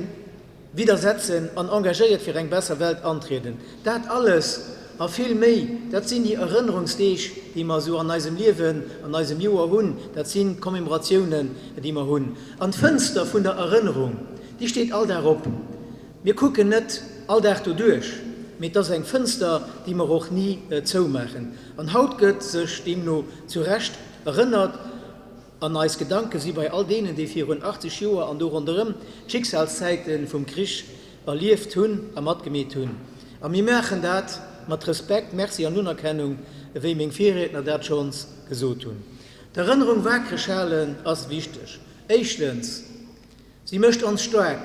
widdersetzen an engagéiert fir eng besser Welt antrieden. Dat alles a vill méi, dat sinn déi Erënnerungsdeeg, déi mer esou an eisem Liewen, an eisem Joer hunn. Dat sinn d'Commemoratiounen, déi mer hunn. An d'Fënster vun der Erënnerung, déi steet all Dag op. Mir kucken net all Dag doduerch, mee et ass eng Fënster, déi mer och ni zoumaachen. An haut gëtt sech deemno zu Recht erënnert, an eis Gedanke si bei all deenen, déi virun 80 Joer an do ronderëm d'Schicksalszäite vum Krich erlieft hunn a matgemeet hunn. A mir maachen dat mat Respekt, Merci an Unerkennung, wéi meng Virriedner dat schonns gesot hunn. D'Erënnerung waakreg halen ass wichteg. Éischtens, Si mécht ons staark.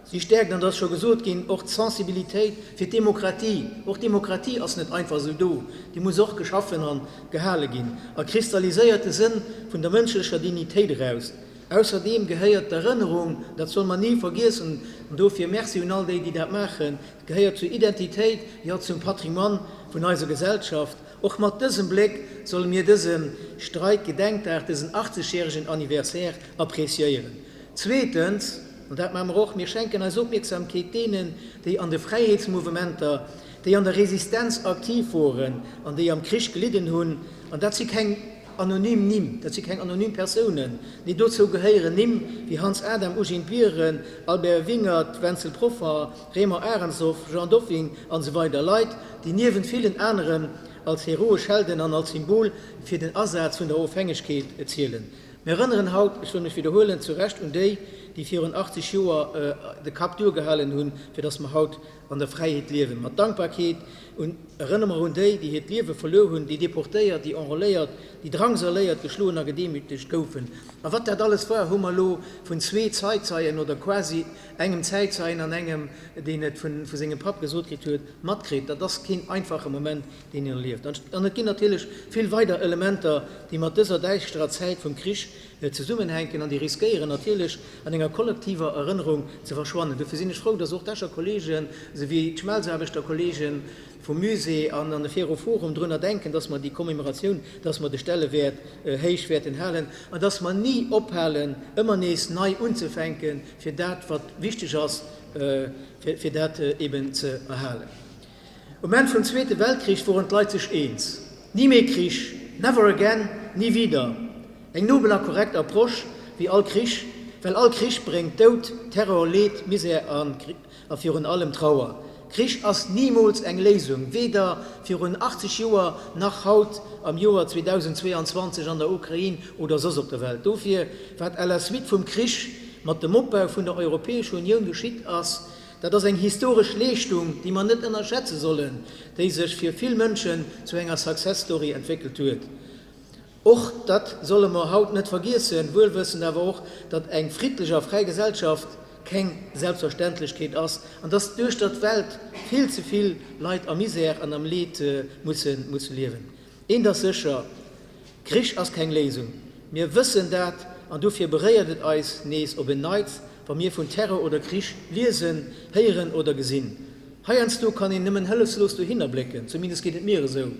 Si stäerkt, an dat ass scho gesot ginn, och d'Sensibilitéit fir d'Demokratie. Och d'Demokratie ass net einfach esou do, déi muss och geschaffen a gehale ginn a kristalliséiert de Sënn vun der mënschlecher Dignitéit eraus. Ausserdeem gehéiert d'Erënnerung, dat solle mer ni vergiessen, an dofir Merci un all déi, déi dat maachen, gehéiert zur Identitéit, jo zum Patrimoine vun eiser Gesellschaft. Och mat dësem Bléck solle mir dëse Streikgedenkdag, dësen 80-järegen Anniversaire appreciéieren. Zweetens, an dat maache mer och, mir schenken eis Opmierksamkeet deenen, déi an de Fräiheetsmouvementer, déi an der Resistenz aktiv woren an déi am Krich gelidden hunn. An dat si keng anonym Nimm, dat si keng anonym Persounen, nee, dozou gehéieren Nimm wéi Hans Adam, Eugène Biren, Albert Wingert, Wenzel Proffer, Raymond Arenshoff, Jean Doffing an esou weider, Leit, déi niewent villen aneren als heroesch Helden an als Symbol fir den Asaz vun der Ofhängegkeet zielen. Mir erënneren haut, ech wëll mech widderhuelen, zu Recht un déi, déi virun 80 Joer de Kapp duergehalen hunn, fir datt mer haut. an der Fräiheet liewen. Mat Dankbarkeet un erënnere mer un déi, déi hiert Liewe verluer hunn, déi deportéiert, déi enrôléiert, déi drangsaléiert, geschloen a gedemütegt goufen. A wat dat alles war, hu mer elo vun zwee Zeitzeien oder quasi engem Zäitzeien an engem, deen et vu sengem Papp gesot kritt huet, matkritt. Dat ass keen einfache Moment, deen een erlieft. An et ginn natierlech vill weider Elementer, déi mat dëser däischterer Zäit vum Krich zesummenhänken an déi riskéieren natierlech an enger kollektiver Erënnerung ze verschwannen. Dofir sinn ech frou, dass och d'Escher Kollegen esouwéi d'Schmelzaarbechterkollegen vum Musée an an de Ferro Forum drunner denken, dass mer déi Commémoratioun, dass mer de Stellewäert héich wäerten halen an dass mer ni ophalen, ëmmer nees nei unzefänken, fir dat, wat wichteg ass, fir dat eben ze erhalen. Um Enn vum Zweete Weltkrich woren d'Leit sech eens, Ni méi Krich, never again, nie wieder. Eng nobel a korrekt Approche, wéi all Krich, well all Krich bréngt Doud, Terror, Leed, Misär a virun allem Trauer. Krich ass nimools eng Léisung, weder virun 80 Joer nach haut am Joer 2022 an der Ukrain oder soss op der Welt. Dofir, wat à la suite vum Krich mat dem Opbau vun der Europäescher Unioun geschitt ass, Dat ass eng historesch Leeschtung, déi mer net ënnerschätze sollen, déi sech fir vill Mënschen zu enger Success Story entwéckelt huet. Och dat solle mer haut net vergiessen, wuelwëssend awer och, datt eng friddlech a fräi Gesellschaft keng Selbstverständlechkeet ass an datt duechter d'Welt vill ze vill Leit am Misär an am Leed musse liewen. Eent ass sécher, Krich ass keng Léisung. Mir wëssen dat an dofir beréiert et eis nees op en Neits, wa mir vun Terror oder Krich liesen, héieren oder gesinn. Heiansdo kann een nëmmen hëllefslos dohinner blécken, zumindest geet et mir esou.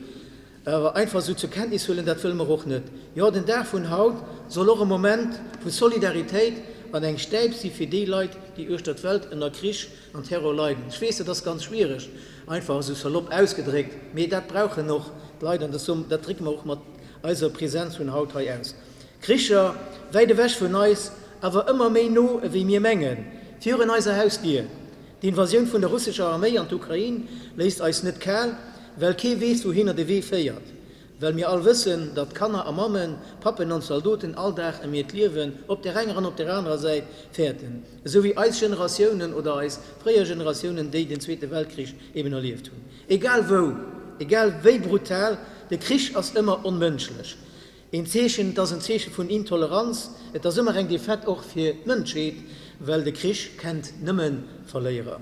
Awer einfach esou zur Kenntnis huelen, dat wëlle mer och net. Jo, den Dag vun haut soll och e Moment vu Solidaritéit an eng Stäip si fir déi Leit, déi uechter d'Welt ënner Krich an Terror leiden. Ech weess, dat ass ganz schwiereg, einfach esou salopp ausgedréckt, mee dat brauchen och d'Leit an dat drécke mer och mat eiser Präsenz vun haut hei aus. Kricher, wäit ewech vun eis, awer ëmmer méi no ewéi mir mengen, virun eiser Hausdier. D'Invasioun vun der russescher Arméi an d'Ukrain léisst eis net kal, well kee weess wouhinner de Wee féiert. Well mir all wëssen, datt Kanner a Mammen, Pappen an Zaldoten all Dag ëm hiert Liewen op där enger an op där anerer Säit fäerten, esou wéi eis Generatiounen oder eis fréier Generatiounen, déi den Zweete Weltkrich eben erlieft hunn. Egal wou, egal wéi brutal, de Krich ass ëmmer onmënschlech. Een Zeechen, et ass en Zeeche vun Intoleranz, et ass ëmmer eng Defaite och fir d'Mënschheet, well de Krich kennt nëmme Verléierer.